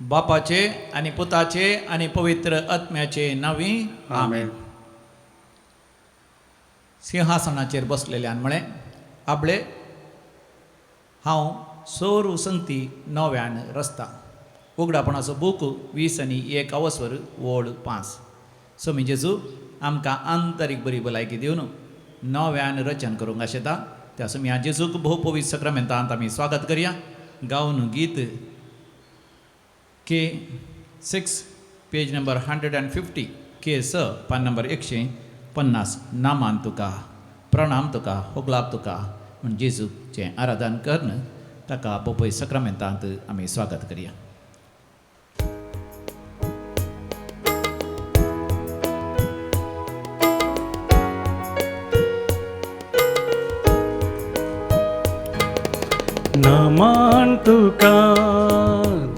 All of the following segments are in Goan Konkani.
बापाचे आनी पुताचे आनी पवित्र आत्म्याचे नांवी आमेन. सिंहासनाचेर बसलेल्यान म्हळें, आपले हांव सोरू संगती नव्यान रस्ता. उगडापणाचो बूक 20 आनी 1 अवस्वर ओळ 5. स्वामी जेजू आमकां आंतरीक बरी भलायकी दिवन नव्यान रचन करूंक आशेता. त्या स्वामी जेजूक भोव पवित्र सक्रामेंतांत आमी स्वागत करया. गावन गीत के 6 पेज नंबर 150 के 6 पान नंबर 150. नामान तुका प्रणाम तुका होगलाप तुका म्हण जेजूचें आराधन करून ताका बोपय सक्रामेंतांत आमी स्वागत करया. नमन तुका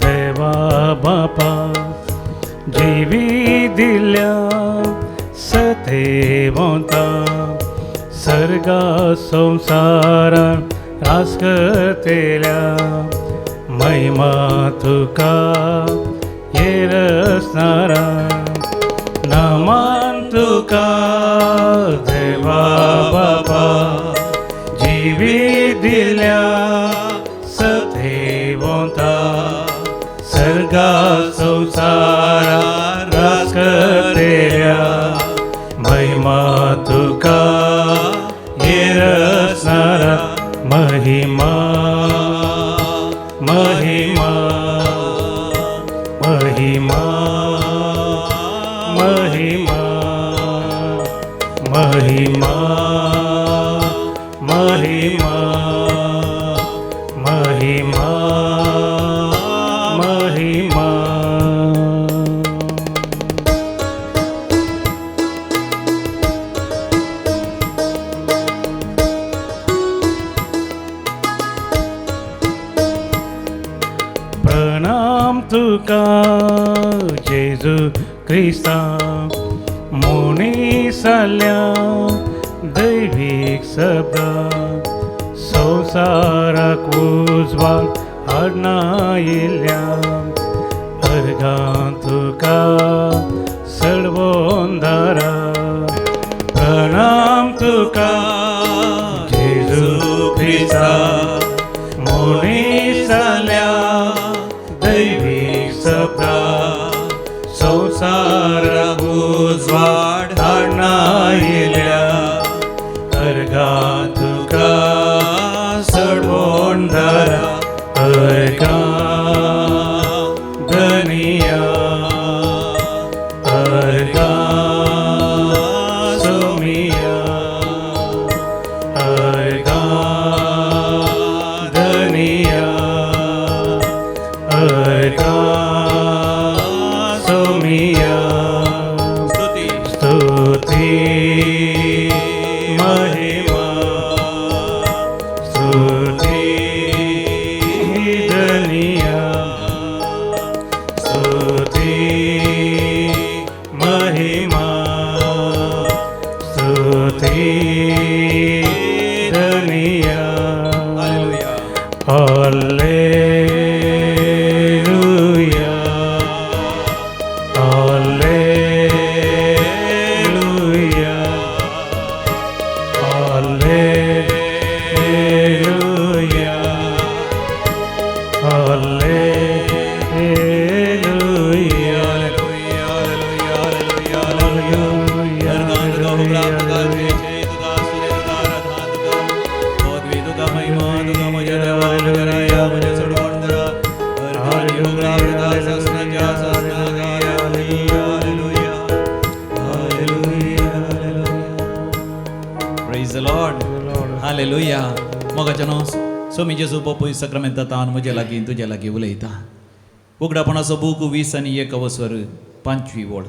देवा बापा जीवी दिल्या सतेवंता सर्गा संसारान रास करतेल्या महिमा तुका येरसनारा. नमन तुका देवा बापा जीवी दिल्या सतेवंता सर्गा संसारा रास करतेल्या महिमा तुका येरसनारा. महिमा महिमा महिमा महिमा महिमा महिमा महिमा महिमा. प्रणाम तुका जेजू क्रिस्ता मोनी साल्या दैवीक शब्दा संवसाराक उजवाड हाडनायिल्ल्या अर्गां तुका सडवोंदारा. प्रणाम तुका जेजू क्रिस्ता मोनी साल्या दैवीक शब्दा संवसाराक उजवाड हाडनायिल्ल्या अर्गां तुका सडवोंदारा. अर्गां धनिया अर्गां सोमिया अर्गां धनिया अर्गां सोमिया. स्तुती स्तुती महिमा स्तुती धनिया स्तुती महिमा स्तुती धनिया. Hallelujah. Hallelujah hallelujah hallelujah hallelujah. Praise the Lord. Hallelujah. मोगाच्यानो स्वामी जेजू पोपूय सक्रामेंतान म्हजे लागीं तुजे लागीं उलयता. उगडापणाचो बूक 20 आनी 1 अवसर 5वी ओळ.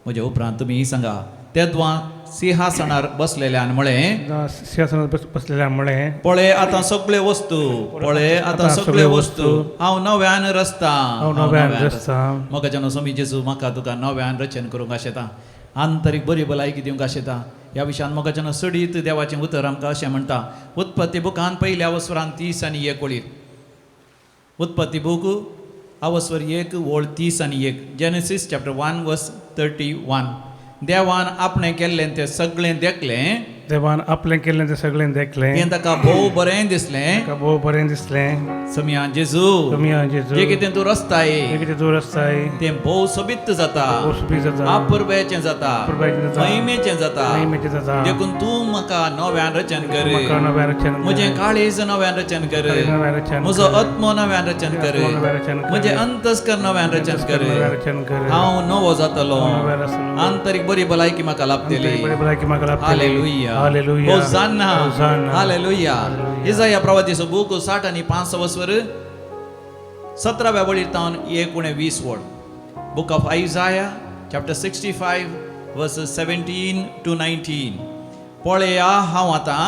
म्हज्या उपरांत तुमी सांगा, तेद्वां सिंहासनार बसलेल्यान म्हळें, सिंहासनार बसलेल्यान म्हळें, पळय आतां सगळे वस्तू, पळय आतां सगळे वस्तू हांव नव्यान रचता, हांव नव्यान रचता. मोगाच्यानो स्वामी जेजू म्हाका तुका नव्यान रचन करूंक आशेता, आंतरीक बरी भलायकी दिवंक आशेता. ह्या विशयान मोगाच्यानो सडीत देवाचें उतर आमकां अशें म्हणटा. उत्पत्ती बुकान पयल्या वसरान 30 आनी 1 ओळीर. उत्पत्ती बूक अवस्वर 1 ओळ 31. Genesis chapter 1 verse 31. देवान आपणें केल्लें तें सगळें देखलें. देवान आपलें केल्लें तें सगळें देखलें. तें ताका भोव बरें दिसलें. ताका भोव बरें दिसलें. समिया जेजू, समिया जेजू, जें कितें तूं रचताय, जें कितें तूं रचताय, तें भोव सोबीत जाता, भोव सोबीत जाता, अपुरबायेचें जाता, अपुरबायेचें जाता, महिमेचें जाता. महिमेचें जाता. देखून तूं म्हाका नव्यान रचन कर, म्हाका नव्यान रचन कर, म्हजें काळीज नव्यान रचन कर, नव्यान रचन, म्हजो आत्मो नव्यान रचन कर, नव्यान रचन कर, म्हजें अंतस्कर नव्यान रचन कर, नव्यान रचन कर. हांव नवो जातलो. नव्यान रचन. आंतरीक बरी भलायकी म्हाका लाभतली. बरी भलायकी म्हाका लाभतली. Hallelujah. Hallelujah. Hosanna. Hosanna. Hallelujah. Isaiah प्रवादीचो बूक 65 वस्वर 17व्या वळीर तावन 19 वळ. Book of Isaiah chapter 65 verses 17 to 19. पळया हांव आतां,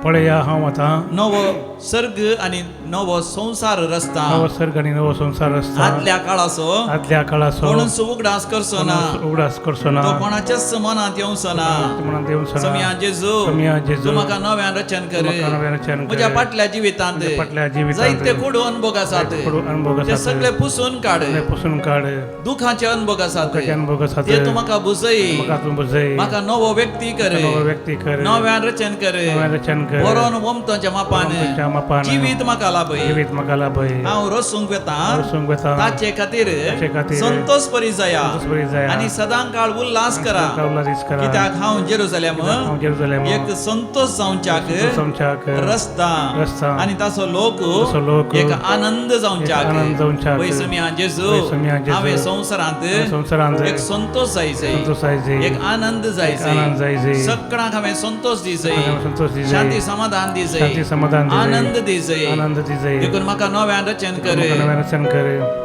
पळया हांव आतां, नवो सर्ग आनी नवो संवसार रचता. नवो सर्ग आनी नवो संवसार रचता. आदल्या काळाचो आदल्या काळाचो कोणूच उगडास करचो ना, उगडास करचो ना, तो कोणाच्याच मनांत येवचो ना. मनांत येवचो ना. समिया जेजू, समिया जेजू, तूं म्हाका नव्यान रचन कर, म्हाका नव्यान रचन कर. म्हज्या फाटल्या जिवितांत, म्हज्या फाटल्या जिवितांत जायते कोडू अनुभव आसात, कोडू अनुभव ते आसात, सगळे पुसून काड. सगळे पुसून काड. दुखाचे अनुभव आसात, दुखाचे अनुभव आसात, ते तूं म्हाका बुजय, म्हाका तूं बुजय, म्हाका नवो व्यक्ती कर, नवो व्यक्ती कर, नव्यान रचन कर, नव्यान रचन कर, बरोवन वमतोच्या मापान वमतोच्या मापान जिवीत म्हाका लाभय, जिवीत म्हाका लाभय. हांव रसूंक वता, रसूंक वता, ताचे खातीर ताचे खातीर संतोष परी जाया, संतोष परी जाया, आनी सदां काळ उल्हास करा, उल्हास करा. कित्याक हांव जेरुसलेम हांव जेरुसलेम एक संतोष जावच्याक जावच्याक रस्ता, रस्ता, आनी ताचो लोक ताचो लोक एक आनंद जावच्याक. आनंद जावच्याक. पळय समिया जेजू, पळय समिया जेजू, हांवें संवसारांत संवसारांत एक संतोष जायचो, संतोष जायचो, एक आनंद जायचो, आनंद जायचो, सगळ्यांक हांवें संतोष दिसय, संतोष दिसय, शांती समाधान दिसय, शांती समाधान दिसय, आनंद दिसय, आनंद दिसय. देखून म्हाका नव्यान रचन कर, नव्यान रचन कर.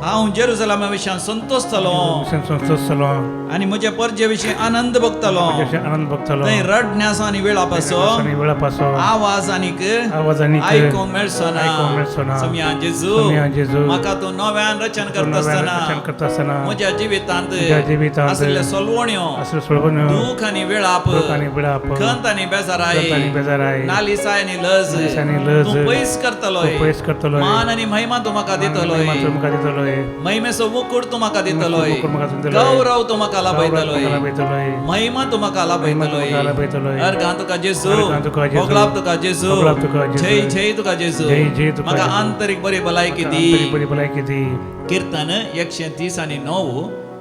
हांव जेरुसलेमा विशीं संतोष जालो, संतोष जालो, आनी म्हजे परजे विशीं आनंद भोगतलो, आनंद भोगतलो. थंय रडण्याचो आनी वेळापाचो, वेळापाचो आवाज आनीक आवाज आनीक आयकूंक मेळचो ना. आयकूंक मेळचो ना. समिया जेजू, समिया जेजू, म्हाका तूं नव्यान रचन करता आसतना, रचन करता आसतना, म्हज्या जिवितांत म्हज्या जिवितांत आशिल्ले सोलवण्यो, आशिल्ले सोलवण्यो, दूख आनी वेळाप, दूख आनी वेळाप, खंत आनी बेजाराय, खंत आनी बेजाराय, नालिसाय आनी लज, नालिसाय आनी लज, तूं पयस करतलो, तूं पयस करतलो, मान आनी महिमा तूं म्हाका दितलो, महिमा तूं म्हाका दितलो, महिमेचो मुकूट तूं म्हाका दितलो, मुकूट म्हाका दितलो, गौरव तूं म्हाका लाभयतलो, लाभयतलो, महिमा तूं म्हाका लाभयतलो, लाभयतलो. अर्गां तुका जेजू, अर्गां तुका जेजू, होगलाप तुका जेजू, होगलाप तुका जेजू, जय जय तुका जेजू, जय जय तुका म्हाका जेजू. आंतरीक बरी भलायकी दी, आंतरीक बरी भलायकी दी. कीर्तन 139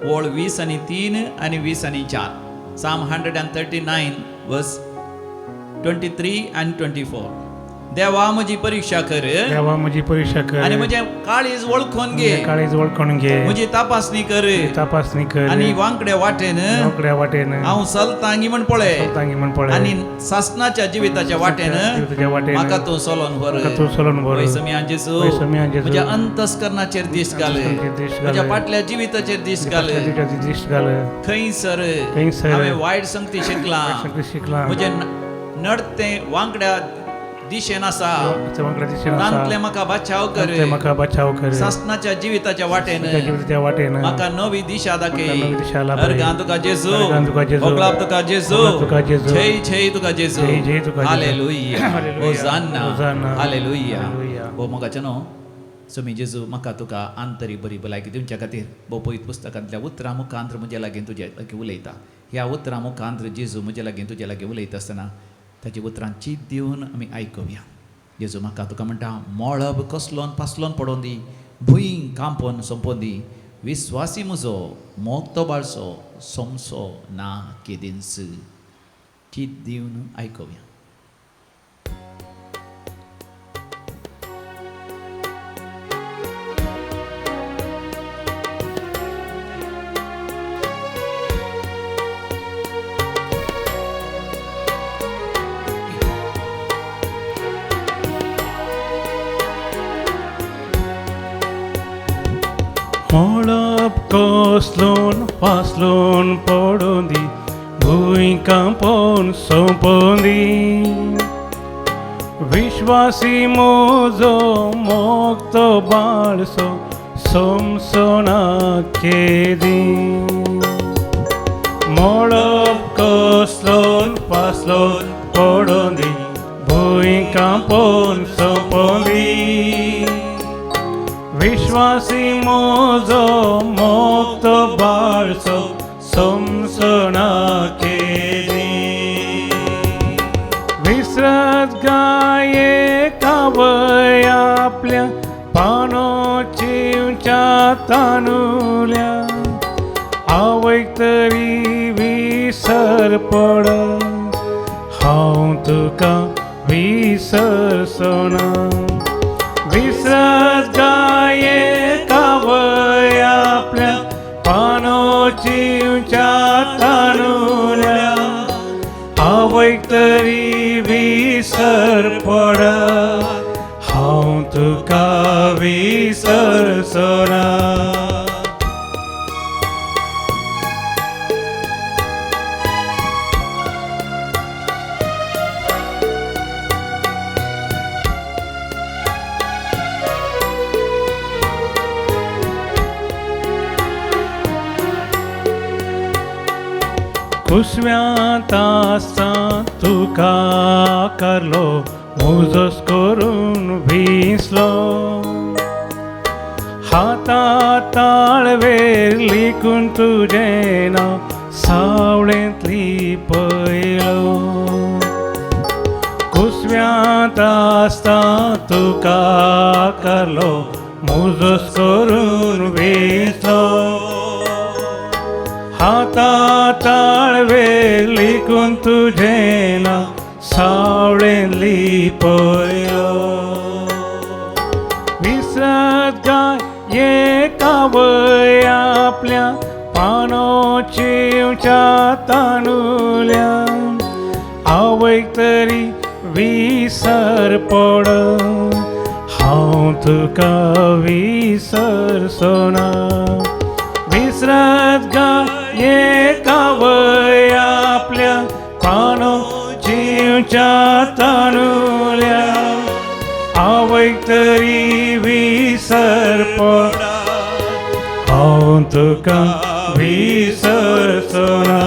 ओळ 23 आनी 24. Psalm 139 verse 23 and 24. देवा म्हजी परीक्षा कर, देवा म्हजी परीक्षा कर, आनी म्हजें काळीज वळखून घे, काळीज वळखून घे, म्हजी तपासणी कर, तपासणी कर, आनी वांकड्या वाटेन, वांकड्या वाटेन हांव चलतांगी म्हण पळय, चलतांगी म्हण पळय, आनी सासणाच्या जिविताच्या वाटेन, जिविताच्या वाटेन म्हाका तूं चलोवन व्हर, म्हाका तूं चलोवन व्हर. वय समिया जेजू, वय समिया जेजू, म्हज्या अंतस्करणाचेर दीस घाल, दिश्ट घाल, म्हज्या फाटल्या जिविताचेर दीस घाल, दिश्ट घाल, खंयसर खंयसर हांवें वायट संगती शिकलां, शिकलां, म्हजें नडतें वांकड्या दिशेन आसा, तांतलें म्हाका बचाव कर, म्हाका बचाव कर, सासणाच्या जिविताच्या वाटेन, जिविताच्या वाटेन म्हाका नवी दिशा दाखय. नवी दिशा लाभय. अर्गां तुका जेजू, अर्गां तुका जेजू, होगलाप तुका जेजू, तुका जेजू, जय जय तुका जेजू, जय जय तुका जेजू. Hallelujah. Hosanna. Hosanna. Hallelujah. Hallelujah. भोव मोगाचें न्हू समी जेजू, म्हाका तुका आंतरीक बरी भलायकी दिवच्या खातीर भोव पवित्र पुस्तकांतल्या उतरां मुखांत्र म्हजे लागीं तुजे लागीं उलयता. ह्या उतरां मुखांत्र जेजू म्हजे लागीं तुजे लागीं उलयता आसतना ताची उतरां चीत दिवन आमी आयकुया. जेजू म्हाका तुका म्हणटा, मळब कसलोन पासलोन पडोवन दी, भूंय कांपोवन सोंपोवन दी, विस्वासी म्हजो मोगतो बाळसो सोमसो ना केदींच. चीत दिवन आयकुया. मळब कसलोन फासलोन पडोवन दी, भूंय कांपोवन सोंपोवन दी, विश्वासी म्हजो मोगतो बाळसो सोमसोना केदी. मळब कसलोन फासलोन पडोवन दी, भूंय कांपोवन सोंपोवन दी, विश्वासी मोजो मोक्त बाळसो समसणा केली. विसरत गाये कावय आपल्या पानोची तानुल्या, आवयक तरी विसर पड हांव तुका विसरचोना. विसरत गाये कावय आपल्या पानोची तानुल्या, आवयक तरी विसर पड हांव तुका विसरचोना. कुसव्यांत आसता तुका करलो मुजोस करून विसलो, हाता ताळवेर लिखून तुजें नांव सावळेंत लिपयलो. कुसव्यांत आसता तुका करलो मुजोस करून विसलो, हाता ताळवेर लिखून तुजें नांव सावळेंत लिपयलो. विसरत गाये कावय आपल्या पानोची तानुल्या, आवयक तरी विसर पड हांव तुका विसरचोना. विसरत गाये कावय आपल्या पानोची तानुल्या, आवयक तरी विसर पड हांव तुका विसरचोना.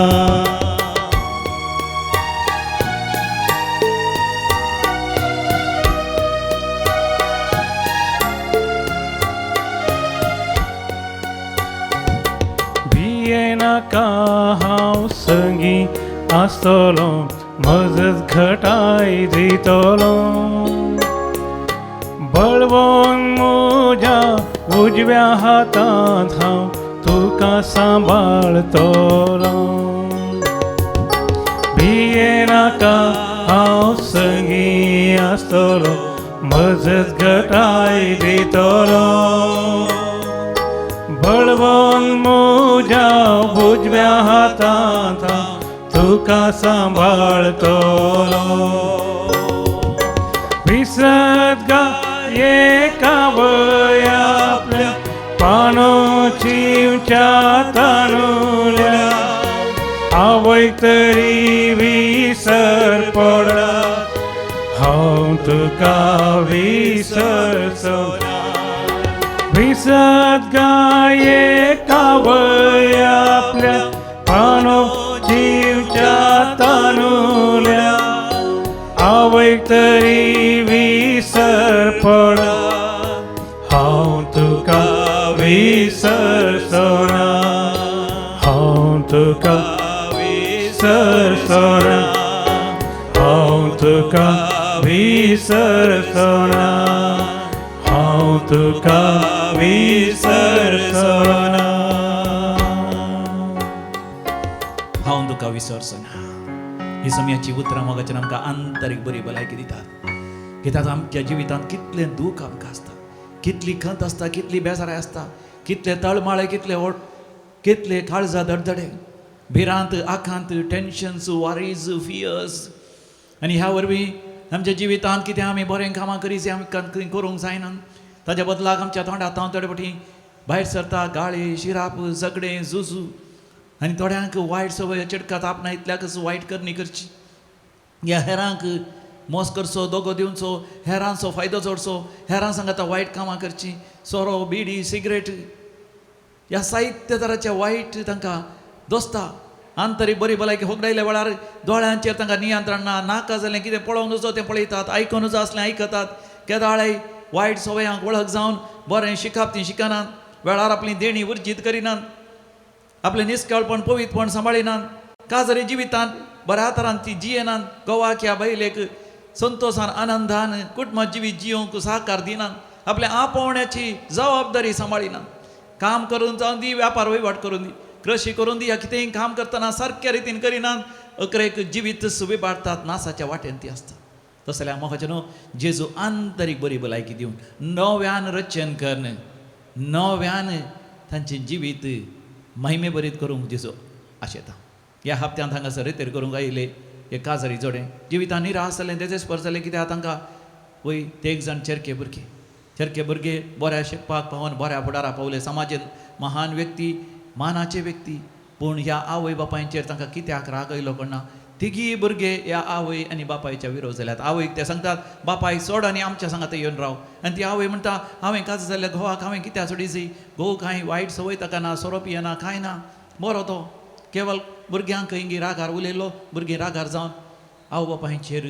भियेनाका हांव संगी आसतलो मजत घटाय दितलो, बळवून म्हज्या उजव्या हातांत हांव तुका सांबाळतलो. भियेनाका हांव संगी आसतलो मजत घटाय दितलो, बळवून म्हज्या उजव्या हातांत हांव तुका सांबाळतलो. विसरत गाये कावय आपल्या पानोची तानुल्या, आवयक तरी विसर पड हांव तुका विसरचोना. विसरत गाये कावय आपल्या पानोची तानुल्या, आवयक तरी विसर पड हांव तुका विसरचोना. हांव तुका विसरचोना. हांव तुका विसरचोना. हांव तुका विसरचोना. हांव तुका विसरचोना. ही समयाची उतरां मोगाच्यान आमकां आंतरीक बरी भलायकी दितात. कित्याक आमच्या जिवितांत कितलें दूख आमकां आसता, कितली खंत आसता, कितली बेजाराय आसता, कितले तळमाळे, कितले ओट, कितले काळजा धडधडे, भिरांत, आखांत, टेन्शन्स, वॉरीज, फियर्स. आनी ह्या वरवीं आमच्या जिवितांत कितें आमी बरें कामां करी जें आमकां करूंक जायना, ताच्या बदलाक आमच्या तोंडांत हांव थोडे फावटी भायर सरता गाळी, शिराप, झगडें, झुजू. आनी थोड्यांक वायट संवय चिटकात आपणा इतल्याकच वायट करणी करची, ह्या हेरांक मोस करचो, दोगो दिवचो, हेरांचो फायदो जोडचो, हेरां सांगाता वायट कामां करचीं, सोरो, बिडी, सिगरेट ह्या साहित्य तराच्या वायट तांकां दोस्ता. आंतरीक बरी भलायकी होगडायल्या वेळार दोळ्यांचेर तांकां नियंत्रण ना, नाका जालें कितें पळोवंक नजो तें पळयतात, आयकूंक नजो आसलें आयकतात, केदाळाय वायट संवयांक वळख जावन बरें शिकप ती शिकनात, वेळार आपली देणी उर्जीत करिनात, आपलें निस्कळपण पवित्रपण सांबाळिनात, काजरी जिवितांत बऱ्या तरान ती जियेनात, गोवाक ह्या बायलेक संतोशान आनंदान कुटुंब जिवीत जियोवंक सहकार दिनात, आपल्या आपोवण्याची जबाबदारी सांबाळिनात, काम करून जावन दी, व्यापार वहिवाट करून दी, कृशी करून दी, ह्या कितेंय काम करतना सारक्या रितीन करिनात, अकरेक जिवीत विबाडतात, नासाच्या वाटेन ती आसता. तसल्या मोगाचें न्हू जेजू आंतरीक बरी भलायकी दिवन नव्यान रचन करून नव्यान तांचें जिवीत महिमे बरीत करूंक जेजू आशेता. ह्या हप्त्यांत हांगासर रेतेर करूंक आयिल्ले एक काजारी जोडें जिवितान निराश जालें, देजेस्पर जालें, कित्याक तांकां वय ते एक जाण चेरके भुरगे, चेरके भुरगे बऱ्या शिकपाक पावून बऱ्या फुडारा पावले, समाजांत महान व्यक्ती, मानाचे व्यक्ती, पूण ह्या आवय बापायचेर तांकां कित्याक राग आयलो कोणा. तिगीय भुरगे ह्या आवय आनी बापायच्या विरोध जाल्यात. आवयक ते सांगतात बापायक सोड आनी आमच्या सांगात येवन राव, आनी ती आवय म्हणटा हांवें काज जाल्ल्या घोवाक हांवें कित्याक सोडीची, घोव कांय वायट संवय ताका ना, सोरो पियेना, कांय ना, बरो तो, केवल भुरग्यांक खंय रागार उलयलो, भुरगीं रागार जावन आवय बापायचेर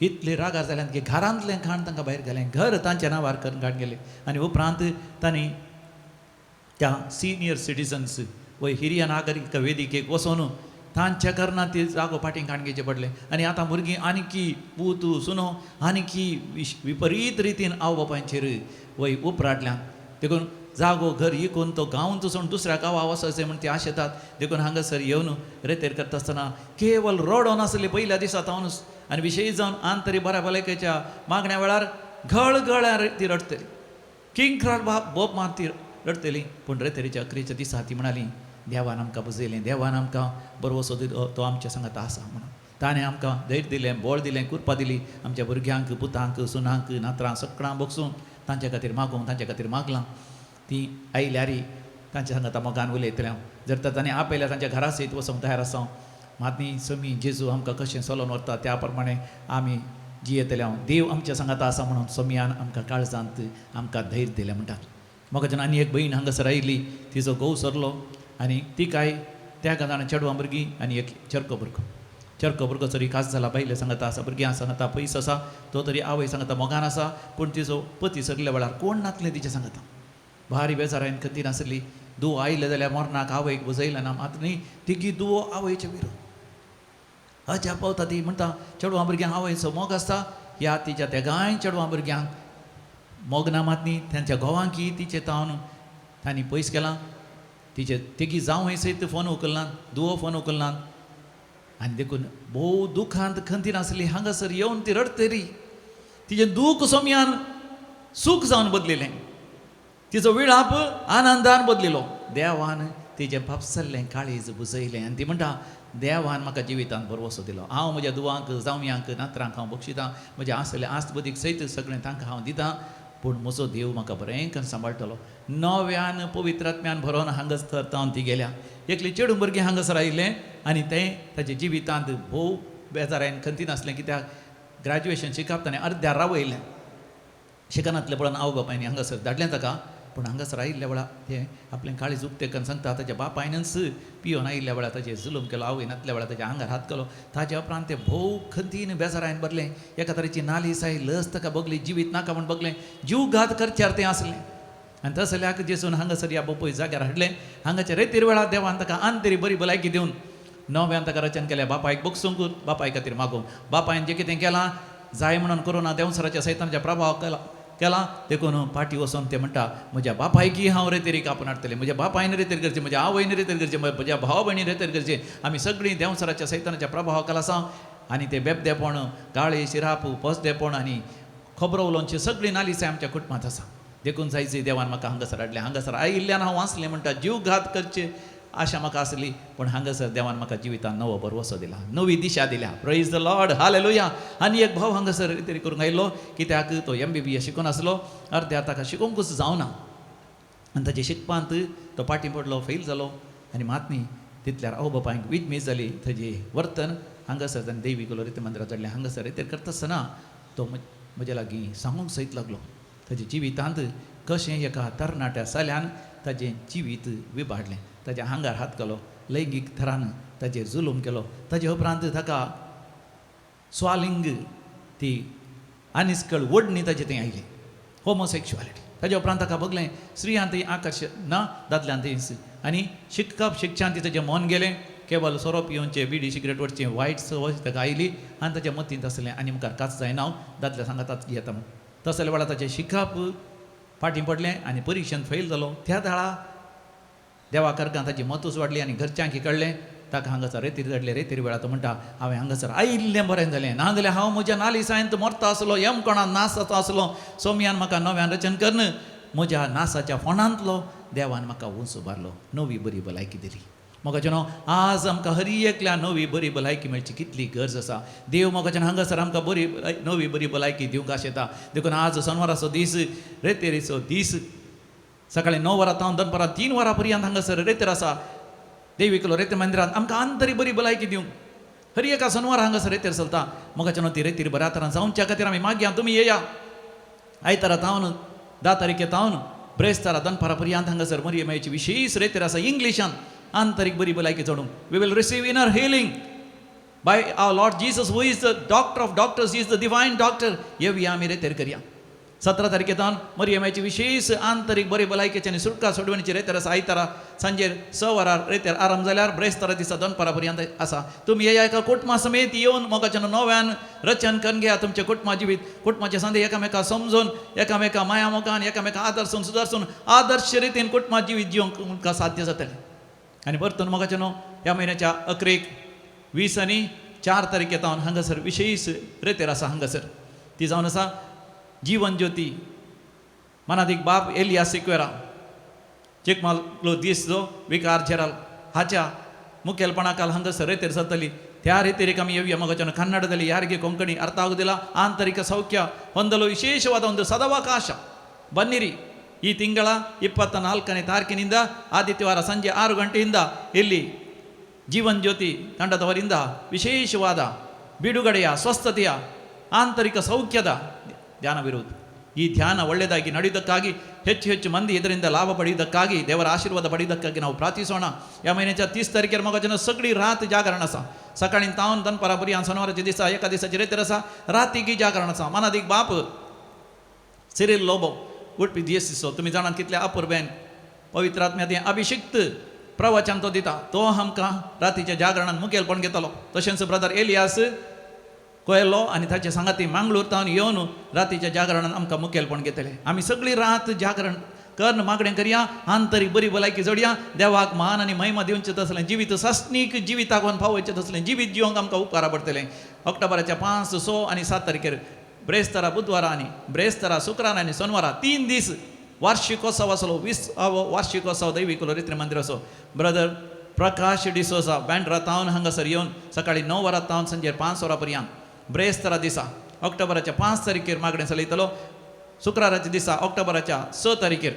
इतले रागार जाल्यान की घरांतलें खाण तांकां भायर घालें, घर तांच्या नांवार करून काड गेलें. आनी उपरांत तांणी त्या सिनियर सिटीजन्स वय हिरिया नागरीक वेदिकेक वचोन तांच्या कारणान ती जागो फाटीं काडून घेवचें पडलें. आनी आतां भुरगीं आनीकी पूत सुनो आनीकी विपरीत रितीन आवय बापायचेर वय उपराटल्यान, देखून जागो घर इकून तो गांवचो सोडून दुसऱ्या गांवा वचचें म्हण ती आशेतात. देखून हांगासर येवन रेतेर करता आसतना केवल रडोन आसली पयल्या दिसा तावनूच, आनी विशय जावन आंतरी बऱ्या भलायकेच्या मागण्या वेळार घळघळ्यार ती रडटली, किंक्राट बोब मार ती रडटली. पूण रेतेरीच्या अकरेच्या दिसा ती म्हणाली देवान आमकां बुजयलें, देवान आमकां बरवसो दिलो, तो आमच्या सांगात आसा म्हणून ताणें आमकां धैर्य दिलें, बळ दिलें, कृपा दिली, आमच्या भुरग्यांक, पुतांक, सुनांक, नातरांक सगळ्यांक बगसून तांच्या खातीर मागूंक तांच्या खातीर मागलां. ती आयल्यारी तांच्या सांगाता मोगान उलयतलें हांव, जर तर तांणी आपयल्यार तांच्या घरा सयत वचूंक तयार आसा हांव. मात न्ही समी जेजू आमकां कशें चलोवन व्हरता त्या प्रमाणे आमी जियेतले हांव. देव आमच्या सांगाता आसा म्हणून सोमयान आमकां काळजांत आमकां धैर्य दिलें म्हणटात. म्हाका जेन्ना आनी एक भयण हांगासर आयिल्ली, तिचो घोव सरलो आनी तिकाय त्या जाणां चेडवां भुरगीं आनी एक चरको भुरगो, चरको भुरगो तरी खास जाला, बायले सांगता आसा, भुरग्यां सांगता पयस आसा, तो तरी आवय सांगता मोगान आसा, पूण तिचो पती सरल्या वेळार कोण नातलें तिचे सांगता, भारी बेजारायन खंती नासली. दुवो आयले जाल्यार मरणाक आवयक बुजयलें ना, मात न्ही तिगी दुवो आवयचे विरोध अजाप पावता. ती म्हणटा चेडवां भुरग्यांक आवयचो मोग आसता, ह्या तिच्या तेगांय चेडवां भुरग्यांक मोग ना, मात न्ही तांच्या घोवांकी तिचे तावन तांणी पयस केलां, तिचे तेगी जावंय सयत फोन उखलनात, दुवो फोन उखलनात, आनी देखून भोव दुखांत खंती नासली. हांगासर येवन ती रडटली, तिजें दूख सोमयान सूख जावन बदलिलें, तिचो विळाप आनंदान बदलिलो. देवान तिजें फापसल्लें काळीज बुजयलें आनी ती म्हणटा देवान म्हाका जिवितांत भरवसो दिलो, हांव म्हज्या दुवांक, जावयांक, नातरांक हांव बक्षितां, म्हज्या आसलें आस्त बुदीक सयत सगळें तांकां हांव दितां, पूण म्हजो देव म्हाका बरें करून सांबाळटलो. नव्यान पवित्रात्म्यान भरोन हांगासर तावन ती गेल्या. एकली चेडूं भुरगें हांगासर आयिल्लें आनी तें ताच्या जिवितांत भोव बेजारायन खंती नासलें, कित्याक ग्रॅज्युएशन शिकप ताणें अर्द्यार रावयलें, शिकनातलें पळोवन आवय बापायनी हांगासर धाडलें ताका. पूण हांगासर आयिल्ल्या वेळार तें आपलें काळीज उक्तें करून सांगता ताच्या बापायनच पियोन आयिल्ल्या वेळार ताचेर जुलूम केलो, आवय नातल्या वेळार ताच्या आंगार हात केलो. ताच्या उपरांत तें भोव खंतीन बेजारायन भरलें, एका तरेची नाली साय लस ताका बगली, जिवीत नाका म्हूण बगलें, जीवघात करच्यार तें आसलें. आनी तसल्याक जेसून हांगासर ह्या बापूय जाग्यार हाडलें. हांगाच्या रेतीर वेळार देवान ताका आंतरी बरी भलायकी दिवन नव्यान ताका रचन केलें, बापायक बगसूंक, बापाय खातीर मागूंक. बापायन जें कितें केलां जाय म्हणून करूं ना, देंवसराच्या सैतानाच्या प्रभाव केला, देखून फाटीं वचोन ते म्हणटा म्हज्या बापायकी हांव रेतेरी कापून हाडटलें, म्हज्या बापायन रेतेर करचें, म्हज्या आवयन रेतेर करचें, म्हज्या भाव भयणीन रेतेर करचें, आमी सगळीं देंवसराच्या सैतानाच्या प्रभावा खाला आसा. आनी ते बेबदेपण, गाळी शिराप, पोसदेपण आनी खबरो उलोवचे सगळीं नालिसाय आमच्या कुटुंबांत आसा. देखून जायचे देवान म्हाका हांगासर हाडलें. हांगासर आयिल्ल्यान हांव वाचलें म्हणटा जीवघात करचे आशा म्हाका आसली, पूण हांगासर देवान म्हाका जिवितान नवो भरवसो दिला, नवी दिशा दिल्या. Praise the Lord, hallelujah. आनी एक भाव हांगासर तरी करूंक आयिल्लो, कित्याक तो MBBS शिकून आसलो, अर्द्यार ताका शिकोवंकूच जावना आनी ताचे शिकपांत तो फाटीं पडलो, फेल जालो. आनी मात न्ही तितल्यार आवय बापायक विजमीज जाली ताजें वर्तन. हांगासर ताणें देवी गोलोरी मंदिरात चडलें. हांगासर तें करता आसतना तो म्हज्या लागीं सांगूंक सयत लागलो ताच्या जिवितांत कशें एका तरणाट्या चल्यान ताजें जिवीत विबाडलें, ताज्या आंगार हात घालो, लैंगीक थरान ताजेर जुलूम केलो, ताजे उपरांत ताका स्वालिंग ती आनिस्कळ ओडणी ताजे थंय आयली, होमोसेक्शुअलिटी. ताज्या उपरांत ताका बगलें स्त्रियांतय आकर्श ना दादल्यांतय. आनी शिकप शिक्षण ताजें मन गेलें. केवल सोरो पिवचे, बिडी सिगरेट ओडचें वायट संवय ताका आयली आनी ताच्या मतींत आसलें आनी मुखार काच जायना हांव दादल्या सांगाताच घेता म्हूण. तसल्या वेळार ताचें शिकप फाटीं पडलें आनी परिक्षेंत फेल जालो. त्या दाळा देवा करकां ताची मतूच वाडली आनी घरच्यांक कळ्ळें ताका हांगासर रेतीर धाडलें. रेतीर वेळार तो म्हणटा हांवें हांगासर आयिल्लें बरें जालें, ना जाल्यार हांव म्हज्या नालिसायन मरता आसलो, यमकोणान नासाचो आसलो. सोमयान म्हाका नव्यान रचन करून म्हज्या नासाच्या फोंडांतलो देवान म्हाका उंच उबारलो, नवी बरी भलायकी दिली. मोगाच्यानो आज आमकां हर एकल्या नवी बरी भलायकी मेळची कितली गरज आसा. देव मोगाच्यान हांगासर आमकां बरी नवी बरी भलायकी दिवंक आशेता. देखून आज सनवाराचो दीस, रेतेरीचो दीस, सकाळी 9 वरां तावन दनपारां 3 वरां पर्यंत हांगासर रेतेर आसा. देवीकलो रेते मंदिरांत आमकां आंतरी बरी भलायकी दिवंक हर एका सनवार हांगासर रेतेर चलता. मोगाच्यानो ती रेतीर बऱ्या तरान जावच्या खातीर आमी मागया तुमी येया. आयतारा तावन 10 तारखे तावन ब्रेस्तारा दनपारा पर्यंत हांगासर मरियमायची विशेष रेतेर आसा इंग्लिशान आंतरीक बरी भलायकी चडूंक. We will receive inner healing by our Lord Jesus who is the doctor of doctors, is the divine doctor. येवया आमी रेतेर करया. 17 तारखे तावन मरियमायची विशेष आंतरीक बरी भलायकेची आनी सुटका सोडवणीची रेतेर आसा. आयतारा सांजेर 6 वरार रेतेर आराम जाल्यार ब्रेस्तारा दिसा दनपारा पर्यंत आसा. तुमी येया एका कुटुंबा समेत येवन मोगाच्यान नव्यान रचन करून घेया तुमचें कुटुंबा जिवीत. कुटुंबाचे संदे एकामेका समजून, एकामेका माया मोगान, एकामेका आदर्सून सुदारसून आदर्श रितीन कुटुंबा जिवीत जिवंक तुमकां साध्य जातलें. आनी परतून मोगाच्यानो ह्या म्हयन्याच्या अकरेक 20 आनी 4 तारखे तावन हांगासर विशेष रेतेर आसा. हांगासर ती जावन आसा जीवन ज्योती मनादीक बाप एलिया सिक्वेरा चिकमालो दीस जो विकार झेराल हाच्या मुखेलपणाकाल हांगासर रेतेर जातली. त्या रेतेरीक आमी येवया. मोगाच्यानो ಕನ್ನಡದಲ್ಲಿ ಯಾರಿಗೆ ಕೊಂಕಣಿ ಅರ್ಥ ಆಗುವುದಿಲ್ಲ, ಆಂತರಿಕ ಸೌಖ್ಯ ಹೊಂದಲು ವಿಶೇಷವಾದ ಒಂದು ಸದವಕಾಶ. ಬನ್ನಿರಿ. ಈ ತಿಂಗಳ 24ನೇ ತಾರೀಕಿನಿಂದ ಆದಿತ್ಯವಾರ ಸಂಜೆ 6 ಗಂಟೆಯಿಂದ ಇಲ್ಲಿ ಜೀವನ್ ಜ್ಯೋತಿ ತಂಡದವರಿಂದ ವಿಶೇಷವಾದ ಬಿಡುಗಡೆಯ, ಸ್ವಸ್ಥತೆಯ, ಆಂತರಿಕ ಸೌಖ್ಯದ ಧ್ಯಾನವಿರುವುದು. ಈ ಧ್ಯಾನ ಒಳ್ಳೆಯದಾಗಿ ನಡೆಯುವುದಕ್ಕಾಗಿ, ಹೆಚ್ಚು ಹೆಚ್ಚು ಮಂದಿ ಇದರಿಂದ ಲಾಭ ಪಡೆಯುವುದಕ್ಕಾಗಿ, ದೇವರ ಆಶೀರ್ವಾದ ಪಡೆಯುವುದಕ್ಕಾಗಿ ನಾವು ಪ್ರಾರ್ಥಿಸೋಣ. या महिन्याच्या 30 तारखेर मोगाच्यानो सगळी रात जागरण आसा. सकाळी तावन दनपारा पर्यंत शनिवाराच्या दिसा एका दिसाची रेतेर आसा. रातीकी जागरण आसा. मनादीक बाप सिरील लोबो उडपी दियेसीचो तुमी जाणात कितल्या अपुरबेन पवित्र आत्म्यात अभिषिक्त प्रवचन तो दिता. तो आमकां रातीच्या जागरणान मुखेलपण घेतलो. तशेंच ब्रदर एलियास कोयलो आनी ताचे सांगाती मांगलोर तावन येवन रातीच्या जागरणान आमकां मुखेलपण घेतले. आमी सगळी रात जागरण कर्ण मागणें करया, आंतरीक बरी भलायकी जोडया, देवाक मान आनी महिमा दिवचें तसलें जिवीत सासणीक जिविताक पावोवचें तसलें जिवीत जिवंक आमकां उपकारा पडटलें. ऑक्टोबराच्या 5, 6 आनी 7 तारखेर ब्रेस्तारा बुधवारा आनी ब्रेस्तारा शुक्रार आनी सोनवारा 3 दीस वार्षिकोत्सव आसलो. 20वो वार्षिकोत्सव दैवीक रित्री मंदिराचो. ब्रदर प्रकाश डिसोजा बँड्रा तावन हांगासर येवन सकाळी 9 वरां तावन सांजे 5 वरां पर्यंत ब्रेस्तारा दिसा ऑक्टोबराच्या 5 तारखेर मागणें चलयतलो. शुक्राराच्या दिसा ऑक्टोबराच्या 6 तारखेर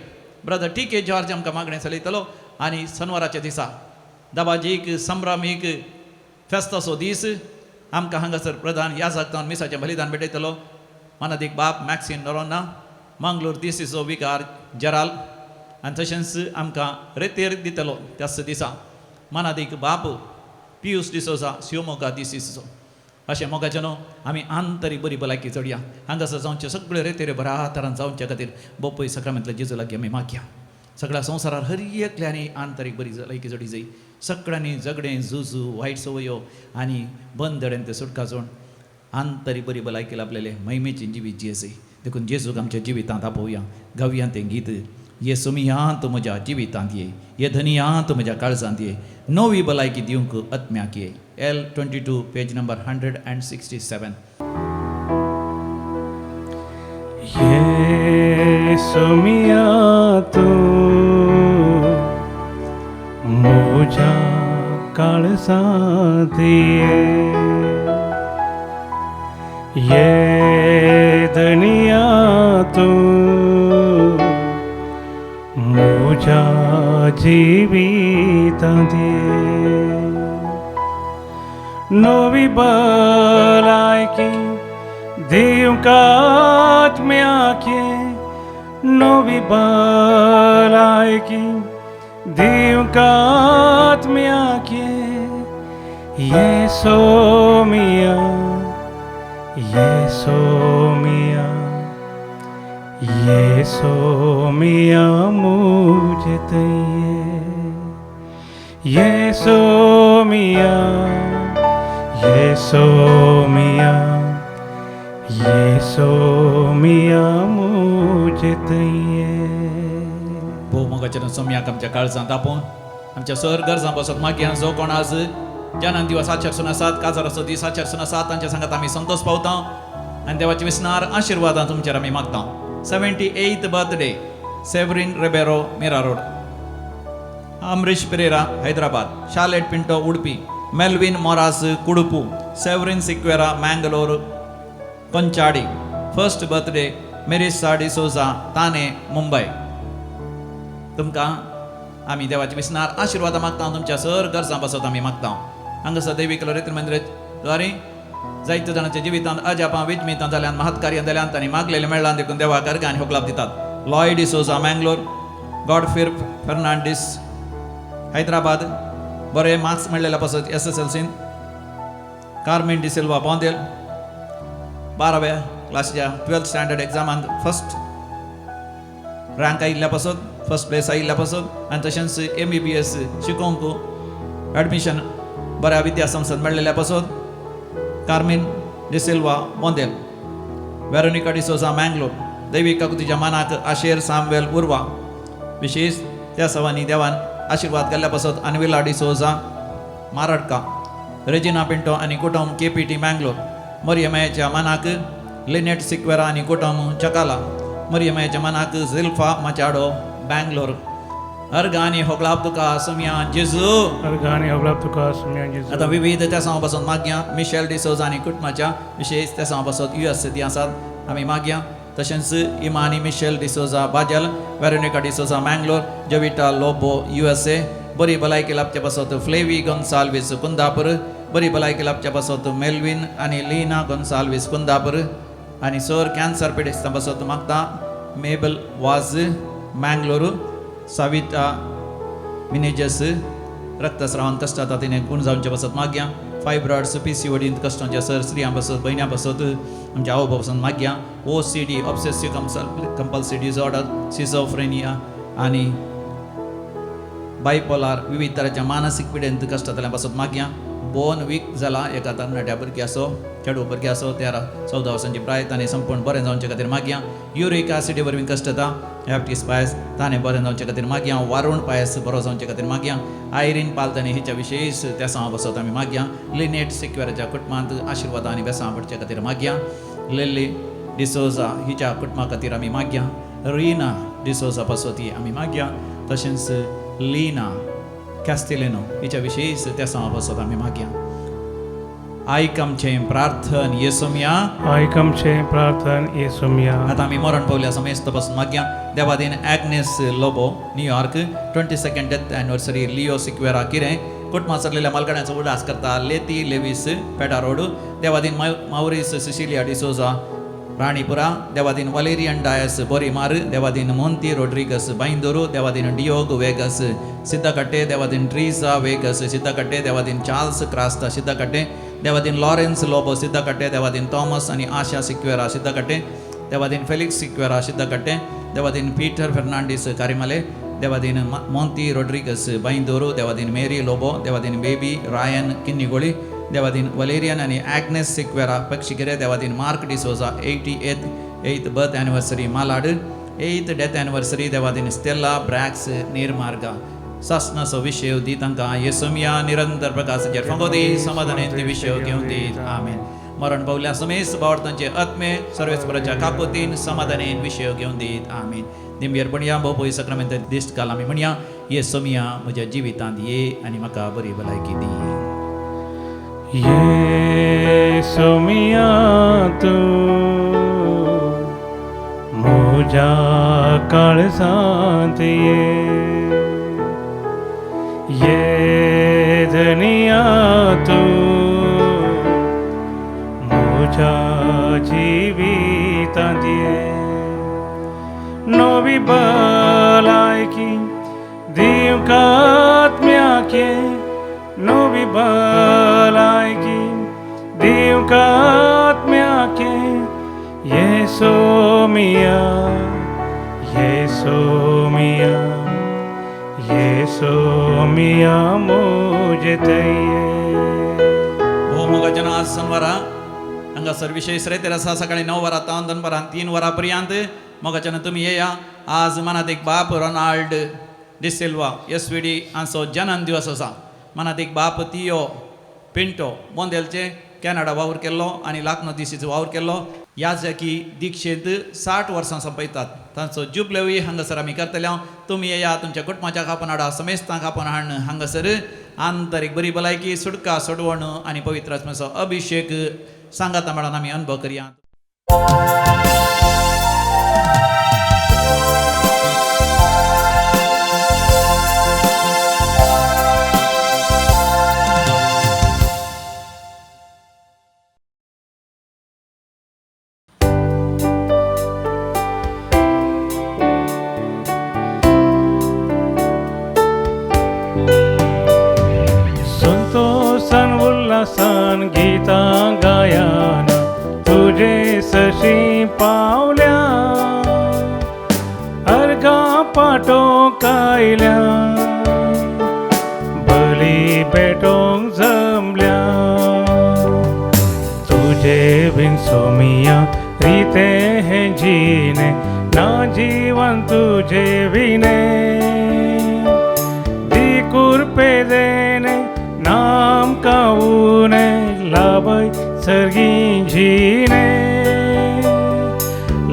ब्रदर टी के जॉर्ज आमकां मागणें चलयतलो. आनी शनवाराच्या दिसा दबाजीक संभ्रमीक फेस्ताचो दीस आमकां हांगासर प्रधान याजक तावन मिसाचें बलिदान भेटयतलो. मनादीक बाप मॅक्सिन नोरोना मांगलोर दिसीचो विकार जराल आनी तशेंच आमकां रेतेर दितलो त्याच दिसा मनादीक बाप पियूस डिसोजा शिवमोगा दिसीचो. अशें मोगाचें न्हू आमी आंतरीक बरी भलायकी चडया. हांगासर जावचे सगळे रेतेर बऱ्या तरान जावच्या खातीर बोपय सक्रामेंतल्या जेजू लागीं आमी मागया. सगळ्या संवसारार हर एकल्यांनी आंतरीक बरी भलायकी जोडी जाय. सगळ्यांनी झगडें, झुजू, वायट संवयो आनी बंदडेन ते सुटका जोड आंतरीक बरी भलायकी लाभलेले महिमेची जिवीत जियेसय. देखून जेजूक आमच्या जिवितांत आपोवया. गावया तें गीत, ये सुमियांत म्हज्या जिवितांत ये, ये धनियांत म्हज्या काळजांत ये, नवी भलायकी दिवंक आत्म्याक ये. L 22 page number 167. ये सुमिया तूं म्हज्या काळजांत ये, ये धनिया तूं म्हज्या जिवितांत ये, नवी भलायकी दिवंक आत्म्याक ये, नवी भलायकी दिवंक आत्म्याक ये, ये सोमिया, ये सोमिया, ये सोमिया मुझे तये, ये सोमिया, ये सोमिया, ये सोमिया मुझे तये. भोव मोगाच्या सोमयाक आमच्या काळजांत आपोवन आमच्या सर गरजां बसत मागीर जो कोण आज जनान दिवस आचारसून आसात, काजाराचो दीस आचारसून आसात, तांच्या सांगात आमी संतोष पावता आनी देवाचे विसनार आशिर्वादां तुमचेर आमी मागता. 78th birthday Severin Ribeiro Mira road, Amrish Pereira Hyderabad, Charlotte Pinto Udupi, Melvin Moras Kudupu, Severin Sequeira Mangalore Konchadi, first birthday Merissa D'Souza Thane Mumbai. तुमकां आमी देवाचे विसनार आशिर्वादां मागता, तुमच्या सर गरजां पासत आमी मागता. हांगासर दैवीक लोरेत मंदिराद्वारे जायत्या जाणांच्या जिवितांत अजापां विजमितां जाल्यान महत्कार्यां जाल्यान तांणी मागलेलें मेळ्ळां देखून देवाक अर्घ आनी होगलाप दितात. लॉय डिसोजा मँगलोर, गॉडफिर फर्नांडीस हैदराबाद, बरे मार्क्स मेळ्ळेल्या पासत SSLCन, कार्मेन डिसिल्वा बोंदेल, 12व्या क्लासीच्या 12th standard एग्जामांत फर्स्ट रँक आयिल्ल्या पासत, फर्स्ट प्लेस आयिल्ल्या पासत आनी तशेंच MBBS शिकोवंक एडमिशन बऱ्या विद्यासंस्थेत मेळ्ळेल्या पासत Carmen D'Silva Bondel, Veronica D'Souza Mangalore, दैवीक काकुतीच्या मानाक आशेर सामवेल उर्वा, विशेष त्या सवांनी देवान आशिर्वाद केल्ल्या पासत अनविला डिसोजा मारडका, रेजिना पिंटो आनी कुटुंब KPT Mangalore, मरियमायाच्या मानाक लिनेट सिक्वेरा आनी कुटुंब चकाला, मरियमायाच्या मानाक झिल्फा मचाडो बँगलोर. अर्घ आनी होगळाप तुका सोमया जेजू. अर्घानी होगळाप तुका सोमया जेजू. आतां विविध त्या सांवा पासून मागया मिशेल डिसोजा आनी कुटुंबाच्या विशेष त्या सांवा पासून US ती आसात आमी मागया. तशेंच इमानी मिशेल डिसोजा बाजल, वेरोनिका डिसोजा मँगलोर, जविटा लोबो USA, बरी भलायकी लाभच्या पासत फ्लेवी गोन्साल्वीस कुंदापूर, बरी भलायकी लाभच्या पासत मेल्विन आनी लीना गोन्साल्वीस कुंदापूर, आनी सर कॅन्सर पिडेस्तां पासत मागता मेबल वाज मँगलोर, साविता मिनेजस रक्तस्रावान कश्ट जाता तिणें गुण जावचे पासत मागया, फायब्रॉइड्स PCODंत कश्टांच्या सर स्त्रियां पासत भयण्यां पासत आमच्या आवय पासून मागया, OCD obsessive compulsive disorder, schizophrenia आनी बायपोलार विविध तरांच्या मानसीक पिडेंत कश्ट जातल्या पासत मागया. बोन वीक जाला एका तरणाट्या भुरग्याचो चेडू भुरग्याचो 13-14 वर्सांची प्राय ताणें संपूर्ण बरें जावचे खातीर मागया. युरीक एसिडी वरवीं कश्ट जाता हॅपटीस पायस ताणें बरें जावचे खातीर मागया. वारुण पायस बरो जावचे खातीर मागया. आयरीन पालतानी हिच्या विशेष त्या सांवा बसत आमी मागया. लिनेट सिक्वेराच्या कुटुंबांत आशिर्वाद आनी बेसां पडचे खातीर मागया. लिल्ली डिसोजा हिच्या कुटुंबा खातीर आमी मागया. रिना डिसोजा पासत आमी मागया. तशेंच लीना कॅस्टिलेनो हिच्या विशेष त्या सांवा पासत आमी मागया. आयक आमचें प्रार्थन येसोमया, आयक आमचें प्रार्थन येसोमया. आतां आमी मरण पावल्या समेस्त पासून मागया. Devadin Agnes Lobo New York, 22nd death anniversary Leo Sequeira किरें, कुटुंबां सरलेल्या मालकाड्यांचो उडास करता लेती लेवीस पेडा रोड, देवादीन मावरीस सिसिलिया डिसोजा राणीपुरा, देवादीन वलेरियन डायस बोरीमार, देवादीन मोंती रोड्रिगस बांयदोरू, देवादीन डियोग वेगस सिद्धकट्टे, देवादीन ट्रीसा वेगस सिद्धकट्टे, देवादीन चार्ल्स क्रास्ता सिद्धकट्टे, देवादीन लॉरेन्स लोबो सिद्धकट्टे, देवादीन थॉमस आनी आशा सिक्वेरा सिद्धकट्टे, देवादीन फेलिक्स सिक्वेरा सिद्धकट्टे, देवादीन पीटर फेर्नांडीस कारिमले, देवादीन मोंती रोड्रिगस बांयदोरू, देवादीन मेरी लोबो, देवादीन बेबी रायन किन्निगोळी, देवादीन वलेरियन आनी ॲग्नेस सिक्वेरा पक्षिकेरे, देवादीन Mark D'Souza 88th birth anniversary Malad, 8th death anniversary देवादीन स्टेला ब्रॅक्स निर्मार्गा. सासनाचो विशय दी तांकां येसोमया निरंतर प्रकाशाचेर फांगो दी, समाधानेन ती विशय घेवन दी. आमेन. मरण पावल्या समेस्त बावडतांचे आत्मे सर्वेस्पराच्या काकोतीन समाधानेन विशय घेवन दीत. आमेन. दिंबेर म्हणया भोव सक्रामेंत दिश्ट काल आमी म्हणया, येसोमया म्हज्या जिवितांत ये आनी म्हाका बरी भलायकी दी. येसोमिया तूं म्हज्या काळजांत ये, ये धनिया तूं म्हज्या जिवितांत ये, नवी भलायकी दिवंक आत्म्याक ये, नवी भलायकी दिवंक आत्म्याक ये, येसोमिया, सोमिया ये सोमिया मुझे तये. हो मोगाच्यान आज सनवारा हांगासर विशेष रेतेर आसा. सकाळी 9 वरां तावन दनपारां 3 वरां पर्यंत मोगाच्यान तुमी येया. आज मनात एक बाप रोनाल्ड डिसिल्वा SVD हांचो जनन दिवस आसा. मनात एक बाप तियो पिंटो बोंदेलचे कॅनडा वावर केल्लो आनी लाखनो दिसीचो वावर केल्लो. याजकी दिक्षेंत 60 वर्सां सोंपयतात. तांचो जुबलेवूय हांगासर आमी करतले. तुमी येया तुमच्या कुटुंबाच्या खापन हाडा, समेस्तांक खापन हाडून हांगासर आंतरीक बरी भलायकी, सुटका, सोडवण आनी पवित्र आत्म्याचो अभिशेक सांगाता म्हणून आमी अनुभव करया. संतोषान उल्हासान गीतां गायन तुजे सशी पावल्या अर्घा पाटो कायल्या बली पेटोंक जमल्या. तुजे बिन सोमिया रीते हैं जीने ना जीवन तुझे विने दी कुरपे देने नाम काऊने लाभय सर्गी जीने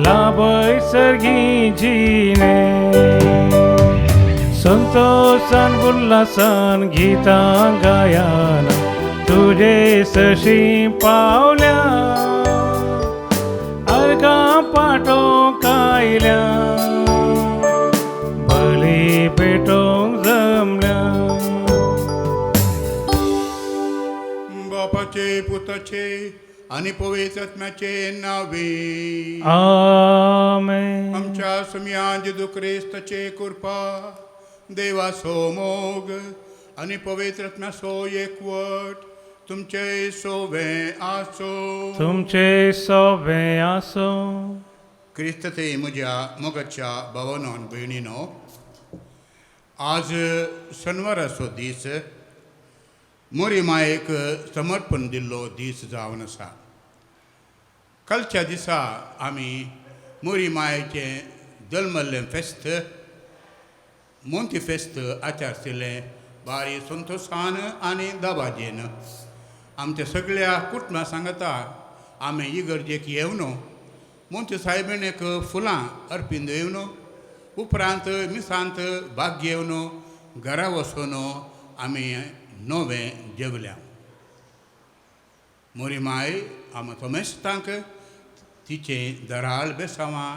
लाभय सर्गी जीने. संतोषान उल्हासान गीतां गायन तुझे सशी पावल्या अर्घा पाटो कायल्या बली पेटोंक जमल्या. बापाचे पुताचे आणि पवित्र आत्म्याचे नावे आमेन. आमच्या सुम्या जेजू क्रिस्ताचे कृपा, देवाचो मोग आणि पवित्र आत्म्याचो एकवट तुमचे सोवे आसो. तुमचे सोवे आसो. क्रिस्त ते म्हज्या मोगाच्या भावानो आनी भयणीनो, आज शनवाराचो दीस मोरी मायेक समर्पण दिल्लो दीस जावन आसा. कालच्या दिसा आमी मोरी मायेचें जल्मल्लें फेस्त मोंती फेस्त आचारशिल्लें बारी संतोशान आनी दबाजेन. आमच्या सगळ्या कुटुंबा सांगता आमी इगर्जेक येवन मोंती सायबिणीक फुलां अर्पीन येवन उपरांत मिसांत भाग घेवन घरा वचून आमी नवें जेवल्या. मोरी माय आमी समेस्तांक तिचें दराळ बेसांवां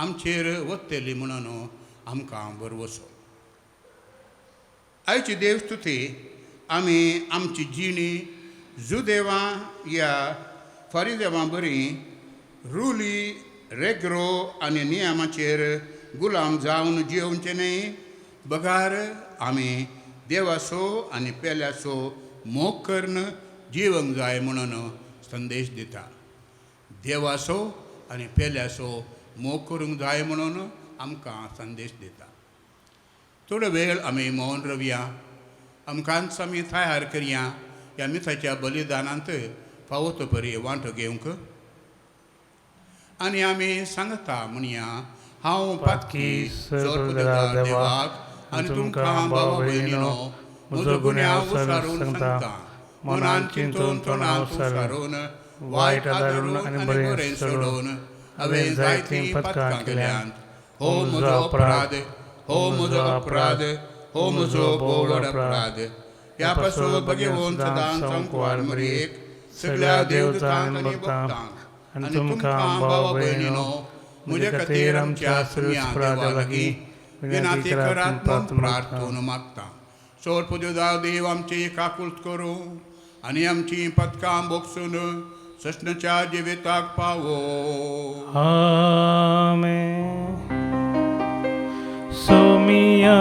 आमचेर वत्तेली म्हणून आमकां बरवसो. आयची देवस्तुती आमी आमची जिणी जुदेवां या फारिदेवां बरी रुली रेग्रो आनी नियमाचेर गुलाम जावन जियोवचें न्हय, बगार आमी देवाचो आनी पेल्याचो मोग करून जिवंक जाय म्हणून संदेश दिता. देवाचो आनी पेल्याचो मोग करूंक जाय म्हणून आमकां संदेश दिता. थोडो वेळ आमी मौन रवया, आमकांच आमी तयार करया ह्या मिसाच्या बलिदानांत फावो तो परी वांटो घेवंक. आनी आमी सांगता म्हणया, हांव पातकी सर्व देवाक आनी तुमकां बाबा भयणीनो म्हजो गुन्यांव विचारून सांगता. मनान चिंतून तोंडान सारून वायट आदारून आनी बरें सोडून हांवें जायतीं पथकां केल्यांत. हो म्हजो अपराध, हो म्हजो अपराध, हो म्हजो भोव व्हड अपराध. ह्या पासून बगेवन सदां संकवार मरयेक सगळ्या देवतांक आनी भक्तांक आनी तुमकां भावा भयणीनो म्हजे खातीर आमच्या सुम्या देवा लागीं विनाती करात म्हूण प्रार्थून मागता. सोर पुजोदा देव आमची काकूत करूं आनी आमची पथकां भोगसून सस्नच्या जिविताक पावो. आमेन. सोमिया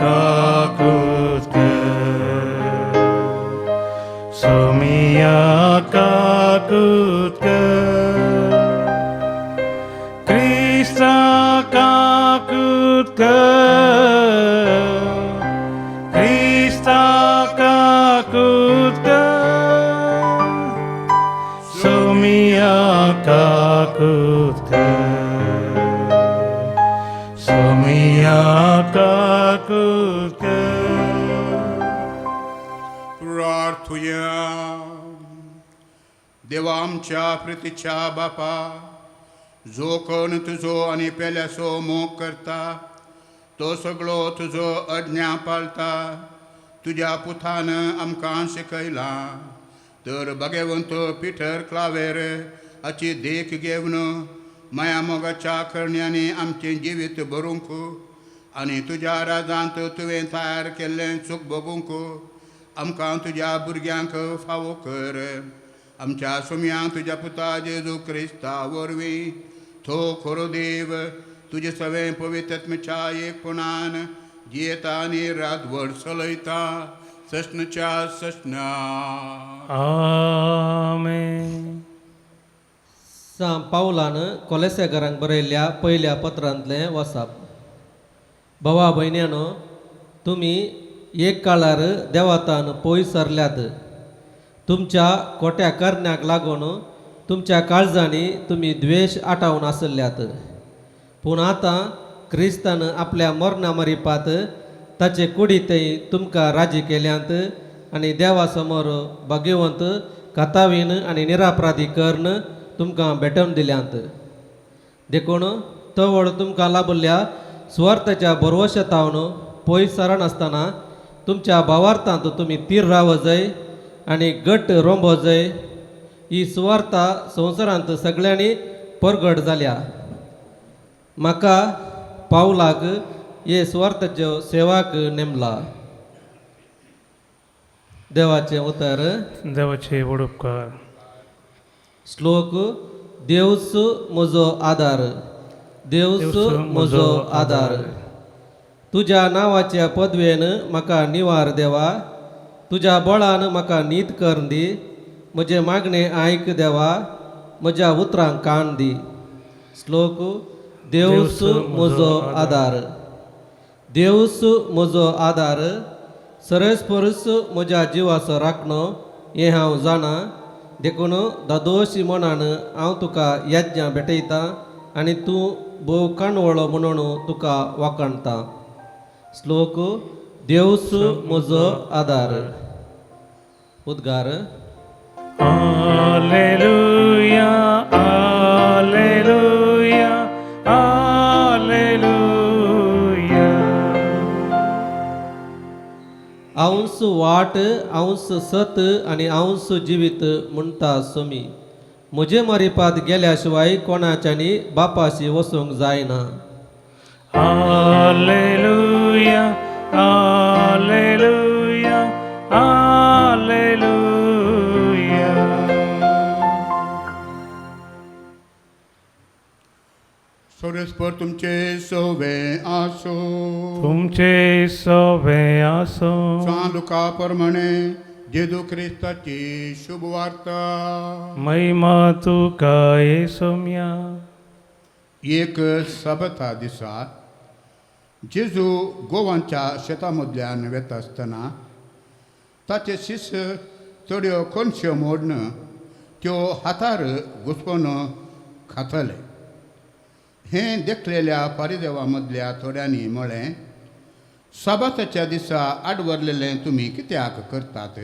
काकूत कर, सोमिया काकूत कर, क्रिस्ता काकूत कर, क्रिस्ता काकूत कर, सोमिया काकूत कर, सोमिया काकूत कर। प्रार्थुया। देवा आमच्या प्रितीच्या बापा, जो कोण तुजो आनी पेल्याचो मोग करता तो सगळो तुजो आज्ञा पाळता। तुज्या पुतान आमकां शिकयलां तर भगवंत पिटर क्लावेर हाची देख घेवन माया मोगाच्या करण्यांनी आमचें जिवीत भरूंक आनी तुज्या राजांत तुवें तयार केल्लें चूक भोगूंक आमकां तुज्या भुरग्यांक फावो कर। आमच्या सुम्या तुज्या पुता जेजू क्रिस्ता वरवीं तो खरो देव तुजे सवें पवित्रत्मच्या एकपणान जियेता आनी रातभर चलयता सस्नच्या सस्ना। आमेन। सां पावलान कोलेसेकारांक बरयल्ल्या पयल्या पत्रांतलें वसाप। भावा भयण्यानो, तुमी एक काळार देवातान पयस सरल्यात। तुमच्या कोट्या करण्याक लागून तुमच्या काळजांनी तुमी द्वेश आटावन आसल्यात। पूण आतां क्रिस्तान आपल्या मरणा मरिपात ताचे कुडीतय तुमकां राजी केल्यांत आनी देवा समोर भाग्यवंत कथावीन आनी निरापराधी कर्ण तुमकां भेटोवन दिल्यांत। देखून तवळ तुमकां लाभल्या सुवार्थाच्या भरवशातावन पयस सरनासतना तुमच्या भावार्थांत तुमी तीर रावजय आनी घट रोंबोजय। ही सुवार्ता संवसारांत सगळ्यांनी परगट जाल्या। म्हाका पावलाक हे सुवार्थाच्यो सेवाक नेमला। देवाचें उतर। देवाचे व्हड उपकार। श्लोक। देवच म्हजो आदार, देवच म्हजो आदार। तुज्या नांवाच्या पदवेन म्हाका निवार देवा, तुज्या बळान म्हाका नीत करून दी। म्हजें मागणें आयक देवा, म्हज्या उतरांक कान दी। श्लोक। देवच म्हजो आदार, देवच म्हजो आदार। सरस परस म्हज्या जिवाचो राखणो हें हांव जाणा। देखून दादोशी मनान हांव तुका यज्ञा भेटयतां आनी तूं भोव काणवळो म्हणून तुका वाखाणता। श्लोक। देवच म्हजो आदार। उद्गार। Alleluia, alleluia, alleluia. हांवच वाट, हांवच सत आनी हांवच जिवीत म्हणटा सोमी। म्हजे मारिपात गेल्या शिवाय कोणाच्यानी बापाशी वचूंक जायना। Alleluia, alleluia, alleluia. सोरेस्पर तुमचे सोवे आसो। तुमचे सोवे आसो। सान लुका प्रमाणे जेजू क्रिस्ताची शुभ वार्ता। महिमा तुका येसोम्या। एक सबता दिसा जेजू गोवांच्या शेता मदल्यान वेता आसतना ताचे शिस थोड्यो कोनश्यो मोडन त्यो हातार घुसपोवन खातले। हें देखलेल्या पारिदेवा मदल्या थोड्यांनी म्हळें, सबाताच्या दिसा आडवरलेलें तुमी कित्याक करतात?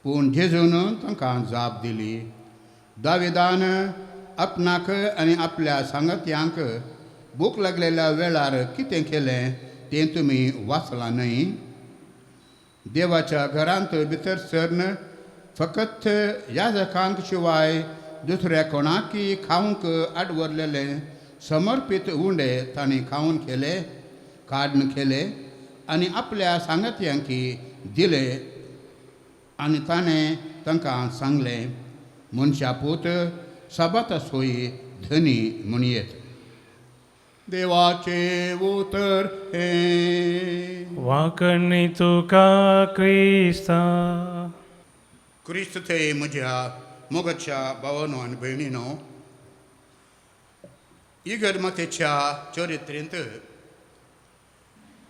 पूण जेजून तांकां जाप दिली, दाविदान आपणाक आनी आपल्या सांगत्यांक भूक लागलेल्या वेळार कितें केलें तें तुमी वाचलां न्हय? देवाच्या घरांत भितर सरन फकत याजकांक शिवाय दुसऱ्या कोणाकी खावंक आडवरलेले समर्पीत उंडे तांणी खावन केले, काडून केले आनी आपल्या सांगत्यांकी दिले। आनी ताणें तांकां सांगलें, मनशा पूत सबाता सोयी धनी म्हणयेत। देवाचें उतर हें। वांकणी तुका क्रिस्ता। क्रिस्त थंय म्हज्या मोगाच्या भावानो आनी भयणीनो, इगर्ज मातेच्या चरित्रेंत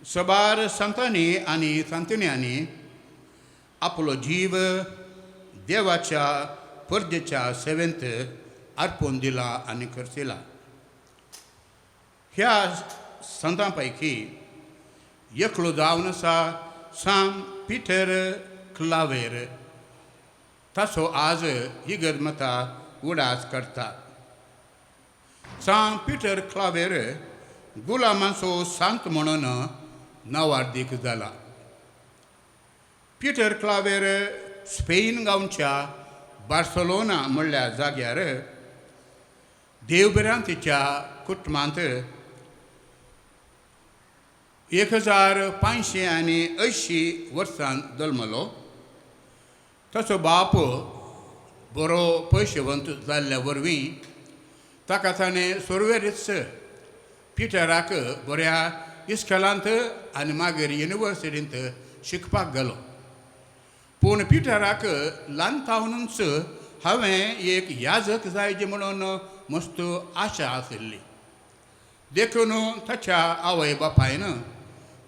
सबार संतांनी आनी सांतन्यांनी आपलो जीव देवाच्या परजेच्या सेवेंत अर्पून दिला आनी खर्चिला. ह्या संतां पैकी एकलो जावन आसा सांत पिटर क्लावेर. ताचो आज इगर्ज उडास करता. सांत पिटर क्लावेर गुलामांचो सांत म्हणून नांवार्दीक जाला. पिटर क्लावेर स्पेन गांवच्या बार्सलोना म्हणल्या जाग्यार देवभिरांतीच्या कुटुंबांत 1580 वर्सान जल्मलो. ताचो बाप बरो पयशेवंत जाल्ल्या वरवीं ताका ताणें सुरवेरच पिटराक बऱ्या इस्कोलांत आनी मागीर युनिवर्सिटींत शिकपाक गेलो. पूण पिटराक ल्हान थावनूच हांवें एक याजक जायचे म्हणून मस्त आशा आशिल्ली. देखून ताच्या आवय बापायन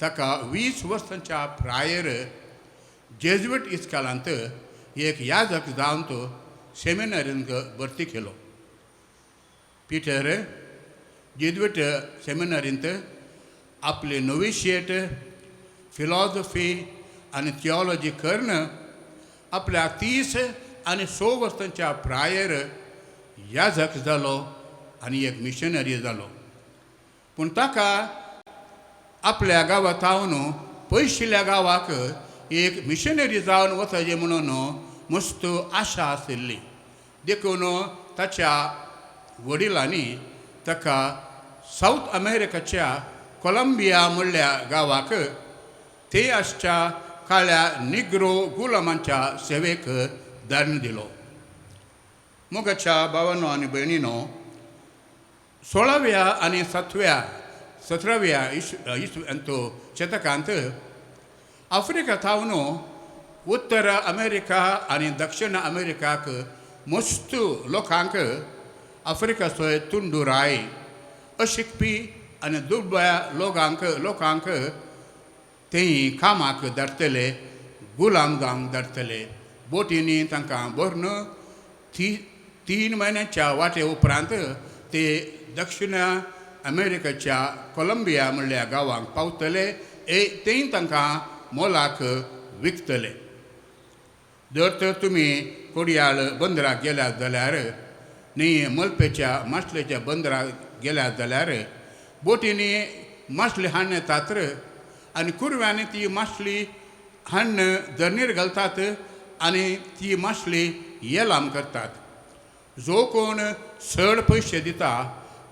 ताका 20 वर्सांच्या प्रायेर जेज्युएट इस्कोलांत एक याजक जावन तो सेमिनरींत भरती केलो. पिटर जेज्युएट सेमिनरींत आपले नोविशिएट, फिलॉजफी आनी थियोलॉजी करून आपल्या 36 वर्सांच्या प्रायेर याजक जालो आनी एक मिशनरी जालो. पूण ताका आपल्या गांवांत थावन पयशिल्ल्या गांवाक एक मिशनरी जावन वचचें म्हणून मस्त आशा आशिल्ली. देखून ताच्या वडिलांनी ताका सावथ अमेरिकाच्या कोलंबिया म्हणल्या गांवाक ते आसच्या काळ्या निग्रो गुलामांच्या सेवेक धाडून दिलो. मोगाच्या भावानो आनी भयणीनो, 16व्या आनी 17व्या इसवेंत शतकांत आफ्रिका थावन उत्तर अमेरिका आनी दक्षिण अमेरिकाक मस्त लोकांक आफ्रिकाचो तुंडुराय, अशिकपी आनी दुबळ्या लोकांक तेय कामाक धाडटले, गुलाम जावंक धाडटले. बोटींनी तांकां भरून 3 म्हयन्यांच्या वाटे उपरांत ते दक्षिण अमेरिकेच्या कोलंबिया म्हणल्या गांवांक पावतले, तेय तांकां मोलाक विकतले. जर तर तुमी कोडयाळ बंदराक गेल्यात जाल्यार न्ही मलपेच्या मासलेच्या बंदराक गेल्यात जाल्यार बोटींनी मासली हाडून येतात आनी कुरव्यांनी ती मासली हाडून जर्नीर घालतात आनी ती मासली येलाम करतात. जो कोण चड पयशे दिता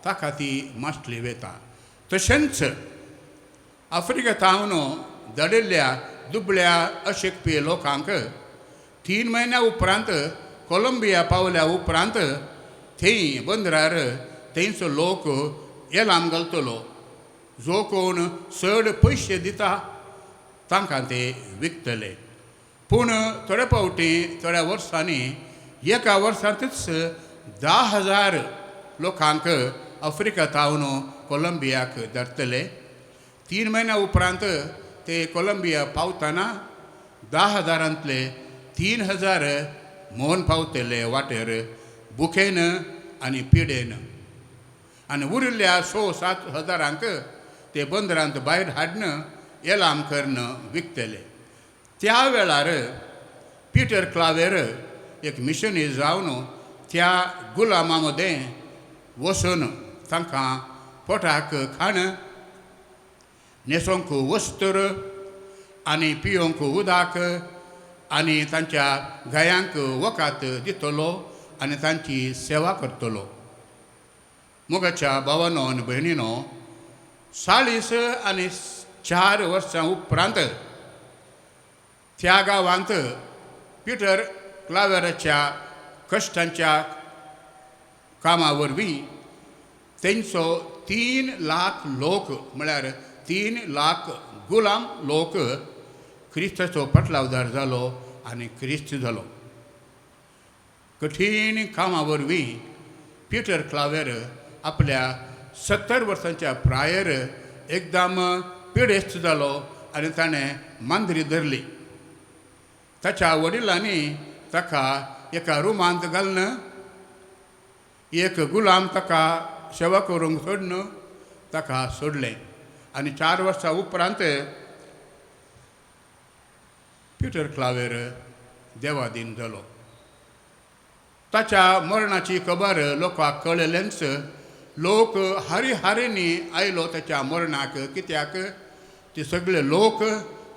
ताका ती मासली वेता. तशेंच आफ्रिका थावन धाडिल्ल्या दुबळ्या अशिकपी लोकांक 3 म्हयन्या उपरांत कोलंबिया पावल्या उपरांत थंय बंदरार थंयचो लोक येलाम घालतलो. जो कोण चड पयशे दिता तांकां ते विकतले. पूण थोडे फावटी थोड्या वर्सांनी एका वर्सांतच 10,000 लोकांक आफ्रिका थावन कोलंबियाक धाडटले. 3 म्हयन्या उपरांत ते कोलंबिया पावतना 10,000 3,000 मोन पावतले वाटेर भुकेन आनी पिडेन आनी उरिल्ल्या 6-7 हजारांक ते बंदरांत भायर हाडून एलाम करून विकतले. त्या वेळार पिटर क्लावेर एक मिशनरी जावन त्या गुलामा मदें वचून तांकां पोटाक खाण, न्हेसोंक वस्त्र आनी पियोंक उदक आनी तांच्या गायांक वखद दितलो आनी तांची सेवा करतलो. मोगाच्या भावानो आनी भयणीनो, 44 वर्सां उपरांत त्या गांवांत पिटर क्लावेराच्या कश्टांच्या कामा वरवीं तेंचो 3 लाख लोक म्हळ्यार 3 लाख गुलाम लोक क्रिस्ताचो पटलावदार जालो आनी क्रिस्त जालो. कठीण कामा वरवीं पिटर क्लावेर आपल्या 70 वर्सांच्या प्रायेर एकदम पिडेस्त जालो आनी ताणें मांद्री धरली. ताच्या वडिलांनी ताका एका रुमांत घालून एक गुलाम ताका सेवा करूंक सोडून ताका सोडलें आनी 4 वर्सां उपरांत पिटर क्लावेर देवादीन जालो. ताच्या मरणाची खबर लोकांक कळ्ळेंच. लोक हारी हारींनी आयलो ताच्या मरणाक, कित्याक ते सगळे लोक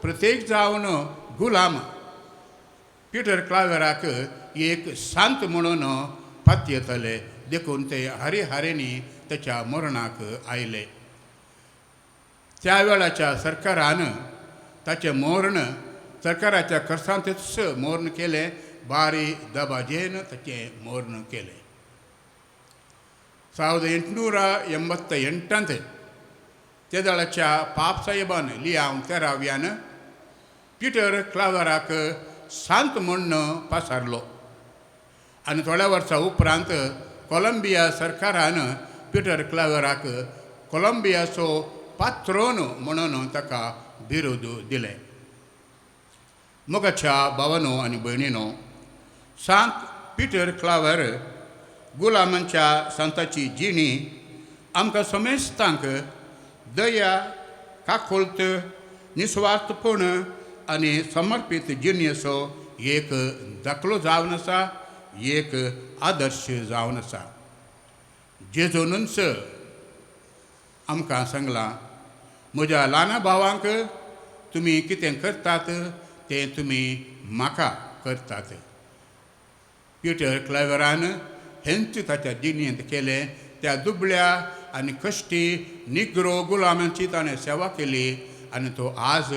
प्रत्येक जावन गुलाम पिटर क्लावेराक एक सांत म्हणून पातयेताले, देखून ते हारी हारींनी ताच्या मरणाक आयले. त्या वेळाच्या सरकारान ताचें मरण सरकाराच्या खर्चांतच मरण केलें, बारी दबाजेन ताचें मरण केलें. 1888 तेदळाच्या पापसाहेबान लियांव तेराव्यान पिटर क्लावराक सांत म्हण्ण पासारलो आनी थोड्या वर्सां उपरांत कोलंबिया सरकारान पिटर क्लावराक कोलंबियाचो पात्रोन म्हणून ताका बिरुद दिलें. मोगाच्या भावानो आनी भयणीनो, सांत पिटर क्लावर गुलामांच्या सांताची जिणी आमकां समेस्तांक दया, काकुळट, निस्वार्थपण आनी समर्पीत जिणेचो एक दाखलो जावन आसा, एक आदर्श जावन आसा. जेजूनच आमकां सांगलां, म्हज्या ल्हान भावांक तुमी कितें करतात तें तुमी म्हाका करतात. पिटर क्लावरान हेंच ताच्या जिणेंत केलें. त्या दुबळ्या आनी कश्टी निग्रो गुलामांची ताणें सेवा केली आनी तो आज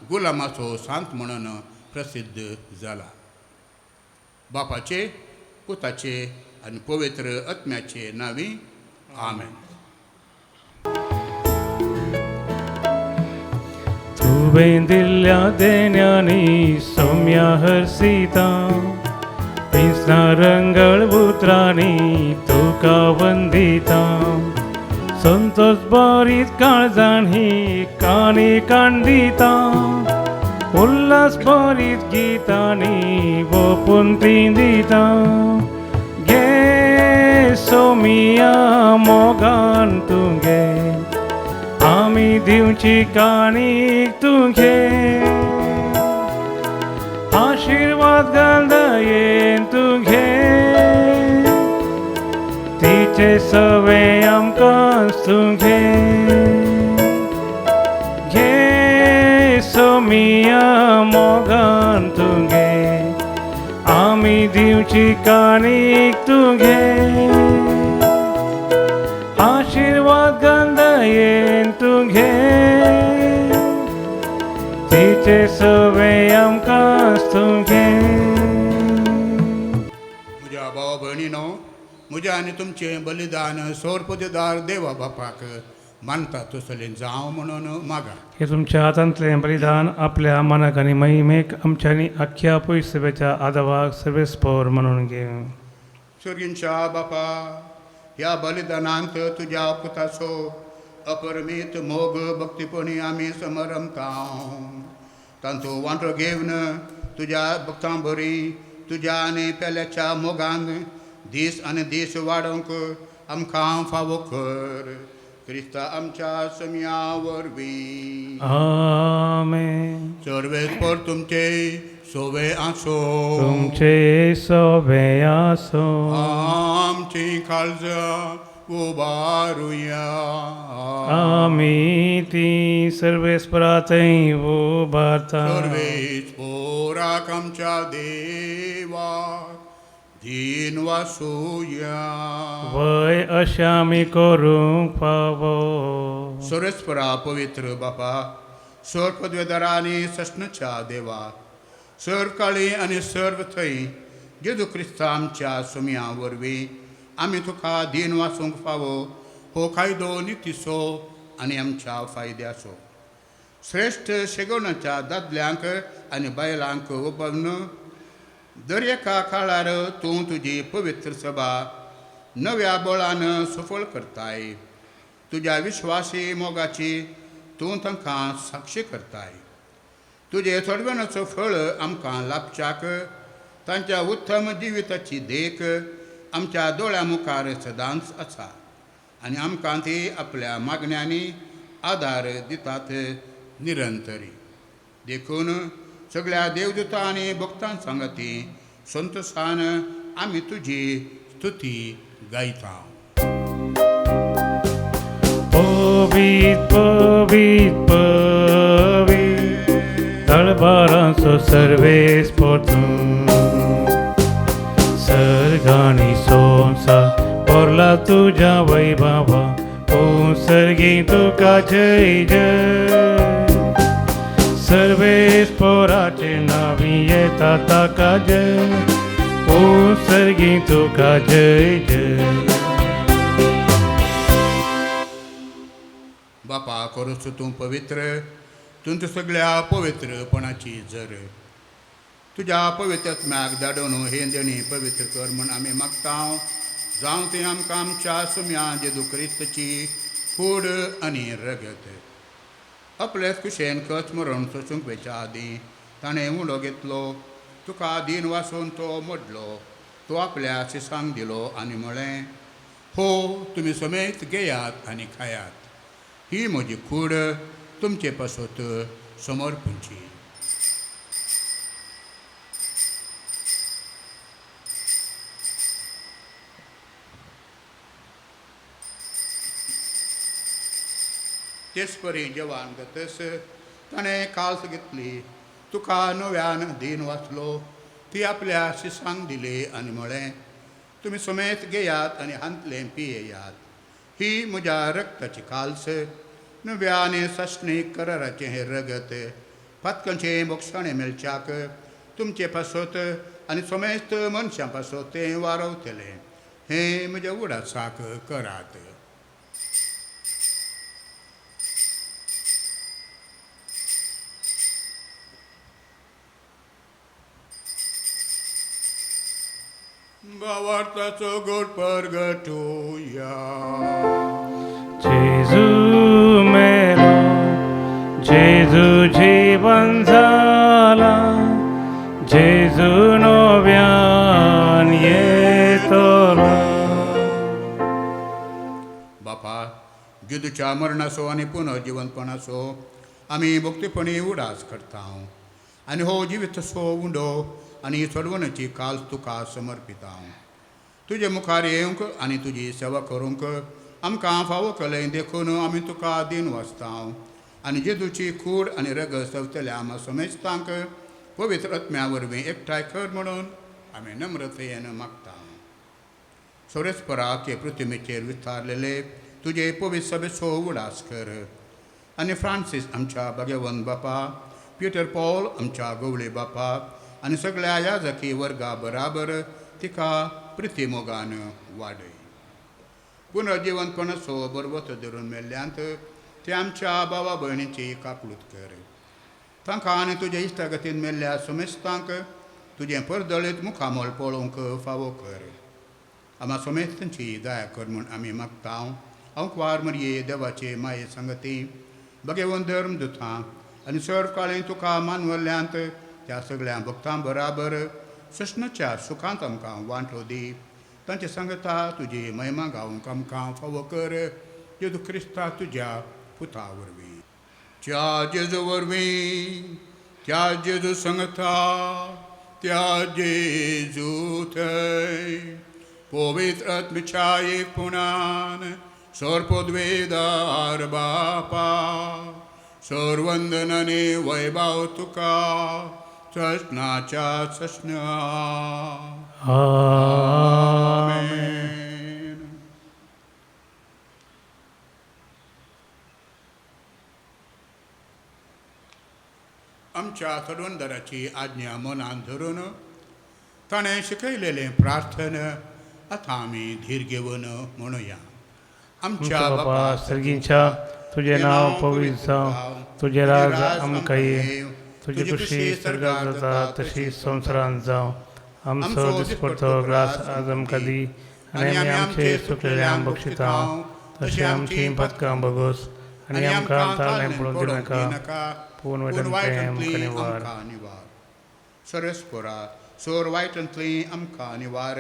गुलामाचो सांत म्हणून प्रसिद्ध जाला. बापाचे, पुताचे आनी पवित्र आत्म्याचे नांवी आमेन. तुवें दिल्ल्या देण्यांनी सौम्या हर्षिता, पिंसना रंगळ उतरांनी तुका वंदिता. संतोष बरीत काळजांनी काणी कांदिता, उल्हास बरीत गितांनी वोपून ती दिता. गे सोमिया मोगान तुगे आमी दिवची काणी तुगे, आशिर्वाद घाल दयेन तुगे, तिचे सवे आमकां तुगे. घे सोमिया मोगान तुगे आमी दिवची काणी तुगे, आशिर्वाद घाल दयेन तुगे, तिचे सवे आमकां तुगे. म्हज्या भाव भयणीनो, म्हज्या आनी तुमचें बलिदान सोरपदेदार देवा बापाक मानता तसलें जावं म्हणून मागा. हे तुमच्या हातांतलें बलिदान आपल्या मनाक आनी महिमेक आमच्यांनी आख्ख्या पयसुब्याच्या आदावाक सर्वेस्पोर म्हणून घेवं. सर्गींच्या बापा, ह्या बलिदानांत तुज्या पुताचो अपरमीत मोग भक्तीपणी आमी समरमता. तांचो वांटो घेवन तुज्या भक्तां बरी तुज्या आनी पेल्याच्या मोगान दीस आनी दीस वाडोवंक आमकां फावो कर. क्रिस्ता आमच्या सम्या वरवीं. आमेन. सर्वेस्पर तुमचे सोवे आसो. तुमचे सोवे आसो. आमची काळजां उबारुया. आमी ती सर्वेस्परा थंय उबारता. सर्वेस्पराक आमच्या देवा दीन वासुया. वय अशें आमी करूंक फावो. सर्वेस्परा पवित्र बापा, सर्व पदवेदारा आनी सस्नच्या देवा, सर्व काळी आनी सर्व थंय जेजू क्रिस्ता आमच्या सुमया वरवीं आमी तुका दीन वासूंक फावो हो कायदो नितीचो आनी आमच्या फायद्याचो. श्रेश्ठ शेगवणाच्या दादल्यांक आनी बायलांक उबारून दर एका काळार तूं तुजी पवित्र सभा नव्या बळान सफळ करताय. तुज्या विश्वासी मोगाची तूं तांकां साक्षी करताय. तुजे चडवणाचो फळ आमकां लाभच्याक तांच्या उत्तम जिविताची देख आमच्या दोळ्या मुखार सदांच आसा आनी आमकां ती आपल्या मागण्यांनी आदार दितात निरंतरी. देखून सगळ्या देवदूतां आनी भक्तां सांगती संतोसान आमी तुजी स्तुती गायता. पवीत पवीत पवीत तळबारांचो सर्वेस पोतूं सर्गानी सोंसा पोरला तुज्या वैभवा ओ सर्गी तुका जय जय. सर्वेस पोराचे नावी येता ताका जय ओ सर्गी तुका जय जय. बापा करूच तूं पवित्र, तुमच्या सगळ्या पवित्रपणाची जर तुज्या पवित्र आत्म्याक धाडून हे देणी पवित्र कर म्हूण आमी मागता. जावं तें आमकां आमच्या सुम्या जेजू क्रिस्ताची कूड आनी रगत. आपले कुशेन कच मरण सोसूंक वेच्या आदीं ताणें उंडो घेतलो, तुका दीन वासून तो मोडलो, तो आपल्या शिसांक दिलो आनी म्हळें, हो तुमी समेत घेयात आनी खायात, ही म्हजी कूड तुमचे पासत समर्पणची. तेच परी जेवण जातस ताणें काल्स घेतली, तुका नव्यान दीन वाचलो, ती आपल्या शिसांक दिली आनी म्हळें, तुमी समेत घेयात आनी हांतलें पियेयात, ही म्हज्या रक्ताची काल्स, नव्या आनी सासणीक कराराचें हें रगत, पातकांचें बोगसाणें मेळच्याक तुमचे पासत आनी समेस्त मनशां पासत तें वारवतलें, हें म्हज्या उडासाक करात. भावार्थाचो गोड परगटुया. जेजू मेलो, जेजू जीवन जाला, जेजू नव्यान येतलो. बापा, जेजूच्या मरणाचो आनी पुनर्जिवनपणाचो आमी भक्तीपणी उडास करता आनी हो जिवीतसो उंडो आनी चडवणाची काल तुका समर्पिता. तुजे मुखार येवंक आनी तुजी सेवा करूंक आमकां फावो केलें देखून आमी तुका दीन वाचता आनी जेजूची कूड आनी रगत सवतल्या आमा समेस्तांक पवित्र आत्म्या वरवीं एकठांय कर म्हणून आमी नम्रतेन मागता. सोरेस्पराक हे पृथ्वीचेर विस्तारलेले तुजे पवित्र सभेचो उडास कर आनी फ्रांसीस आमच्या भाग्यवंत बापा, पिटर पॉल आमच्या गवळी बापा आनी सगळ्या याजकी वर्गा बराबर तिका प्रितीमोगान वाडय. पुनर्जिवनपणाचो बरवत धरून मेल्ल्यांत ते आमच्या बाबा भयणीची काकळूत कर. तांकां आनी तुज्या इश्टागतीन मेल्ल्या समेस्तांक तुजें परदळीत मुखामळ पळोवंक फावो कर. आमा समेस्तांची दया कर म्हूण आमी मागता. हांव कुवार मरये देवाचे माये संगती भगेवन धर्म दुतां आनी सर्व काळें तुका मानवल्ल्यांत त्या सगळ्या भक्तां बराबर सस्नाच्या सुखांत आमकां वांटो दी. तांचे सांगता तुजी महिमा गावंक आमकां फावो कर, जेजू क्रिस्ता तुज्या पुता वरवीं. त्या जेजू वरवीं, त्या जेजू सांगता, त्या जेजू थंय पवित्र आत्म्याच्या एकपणान सर्पद्वेदार बापा सर्वंदनाने वैभव तुका ससनाच्या ससना. आमेन. आमच्या चडवणदाराची आज्ञा मनान धरून ताणें शिकयलेलें प्रार्थन आतां आमी धीर घेवन म्हणुया. आमच्या बापा सर्गीच्या, तुजें नांव पवित्र जावं, तुजें राज आमकां ये, तुजी खुशी सर्गात जाता तशी संवसारांत जावं. आमचो दिसपडतो ग्रास आज आमकां दी आनी आमी आमचे चुकलेल्यांक बक्षिता तशें आमचीं पदकां बगोस आनी आमकां ताळें पडूंक दिनाका, पूण वायटांतली आमकां निवार। सर्वेस्पोरा सोर वायटांतली आमकां निवार।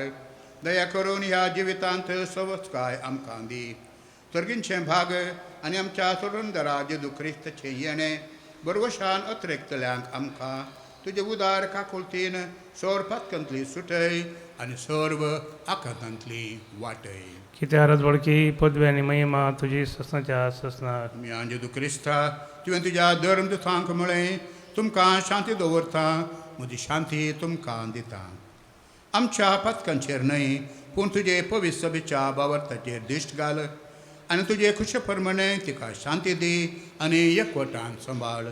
दया करून ह्या जिवितांत सवस्काय आमकां दी। सर्गींचें भाग आनी आमच्या सोडूनदरा जेजू क्रिस्ताचें येणें बरवशान अत्रेकतल्यांक आमकां तुजे उदार काकुळतीन सोर पातकांतली सुटय आनी सर्व आकांतांतली वाटय। कित्याक रजवडकी पदवी आनी महिमा तुजी ससनाच्या ससनाक। मियां जेजू क्रिस्ता तुवें तुज्या धर्म दुतांक म्हळें तुमकां शांती दवरता, म्हजी शांती तुमकां दिता। आमच्या पातकांचेर न्हय पूण तुजे पवित्र सभेच्या बावर्ताचेर दिश्ट घाल आनी तुजे खुशे प्रमाणे तिका शांती दी आनी एकवटान सांबाळ।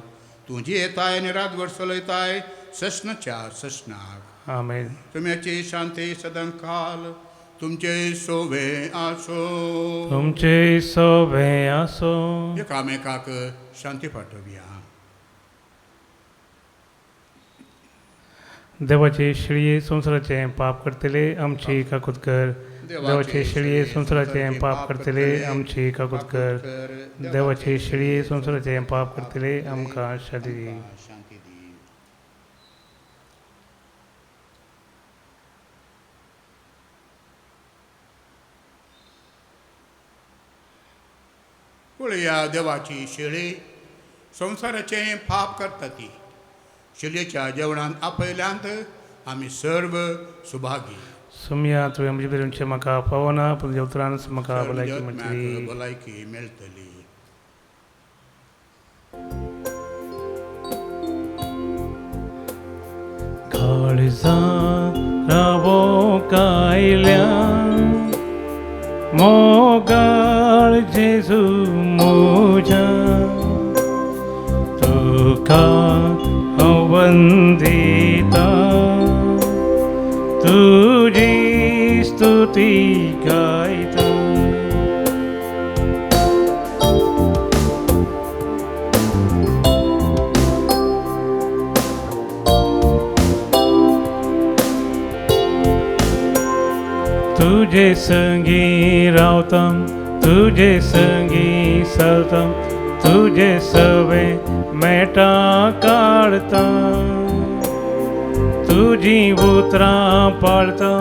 तूं जियेताय आनी रातभर चलयताय ससनाच्या ससनाक। आमेन। तुमची शांती सदांकाल तुमचे सोवे आसो। तुमचे सोवे आसो। एकामेकाक शांती पाठोवया। देवाचे शेळये संवसाराचें पाप करतले आमची काकूत कर। देवाचे शेळये संवसाराचें पाप करतले आमची काकूत कर। देवाचे शेळये संवसाराचें पाप करतले आमकां शांती दी। पळया देवाची शेळी संवसाराचें पाप करता ती। शेळयेच्या जेवणांत आपयल्यांत आमी सर्व सुभागी। सुम्या तुवें म्हजे भितरचें म्हाका पावना, पूण तुज्या उतरानच म्हाका भलायकी मेळटली। भलायकी मेळटली। काळजां रावोंक आयल्या मोगाळ जेजू म्हज्या, तुका हांव वंदिता, तुजी स्तुती गायता। तुजे संगी रावता, तुजे संगी चलता, तुजे सवे मेटा काडता, तुजी उतरां पाळता,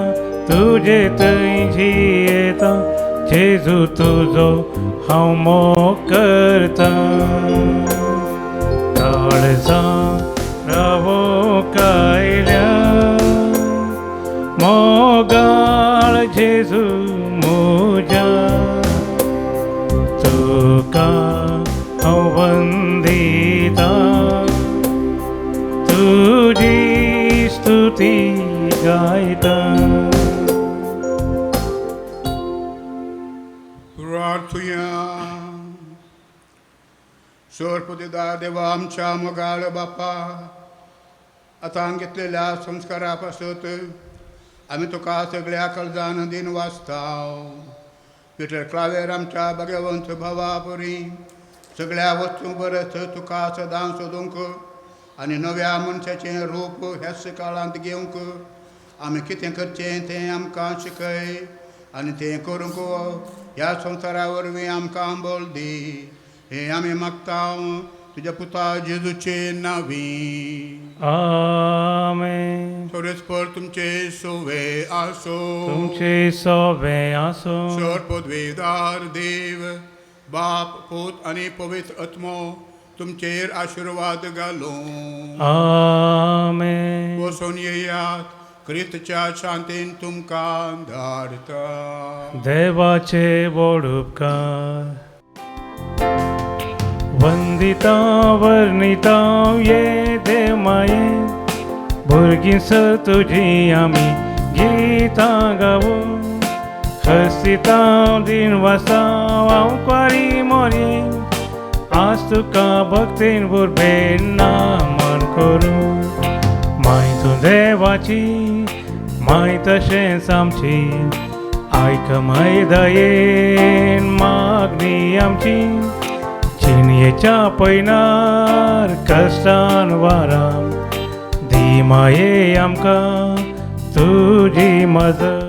तुजे थंय जियेता, जेजू तुजो हांव मोग करता। काळजां रावोंक आयल्या मोगाळ जेजू म्हज्या, तुका हांव वंदिता, तुजी स्तुती गायता। प्रार्थुया। सोरपुतीदार देवा आमच्या मोगाळ बापा, आतां घेतलेल्या संस्कारा पासत आमी तुका सगळ्या काळजान दिन वाचताव। पिटर क्लावेर आमच्या भगवंत भावा परी सगळ्या वस्तूं परस तुका सदां सोदूंक आनी नव्या मनशाचें रूप ह्याच काळांत घेवंक आमी कितें करचें तें आमकां शिकय आनी तें करूंक ह्या संवसारा वरवीं आमकां बळ दी। हें आमी मागता तुज्या पुता जेजूचे नांवी। आमेन। परस्पर तुमचे सोवे आसो। तुमचे सोवे आसो। सर पदवीदार देव बाप पूत आनी पवित्र आत्मो तुमचेर आशिर्वाद घालूं। आमेन। वचून येयात, क्रिस्तच्या शांतीन तुमकां धाडटा। देवाचे व्हड उपकार। वंदिता वर्णिता ये देव माये, भुरगीं स तुजी आमी गितां गावो, हसिता दिन वासा हांव क्वारी मोरये, आज तुका भक्तीन बुरबेन नामन करूं। माय तूं देवाची माय तशेंच आमची, आयक माय दयेन मागणी आमची, जिणयेच्या पयनार कश्टान वाराम दी माये आमकां तुजी मदत।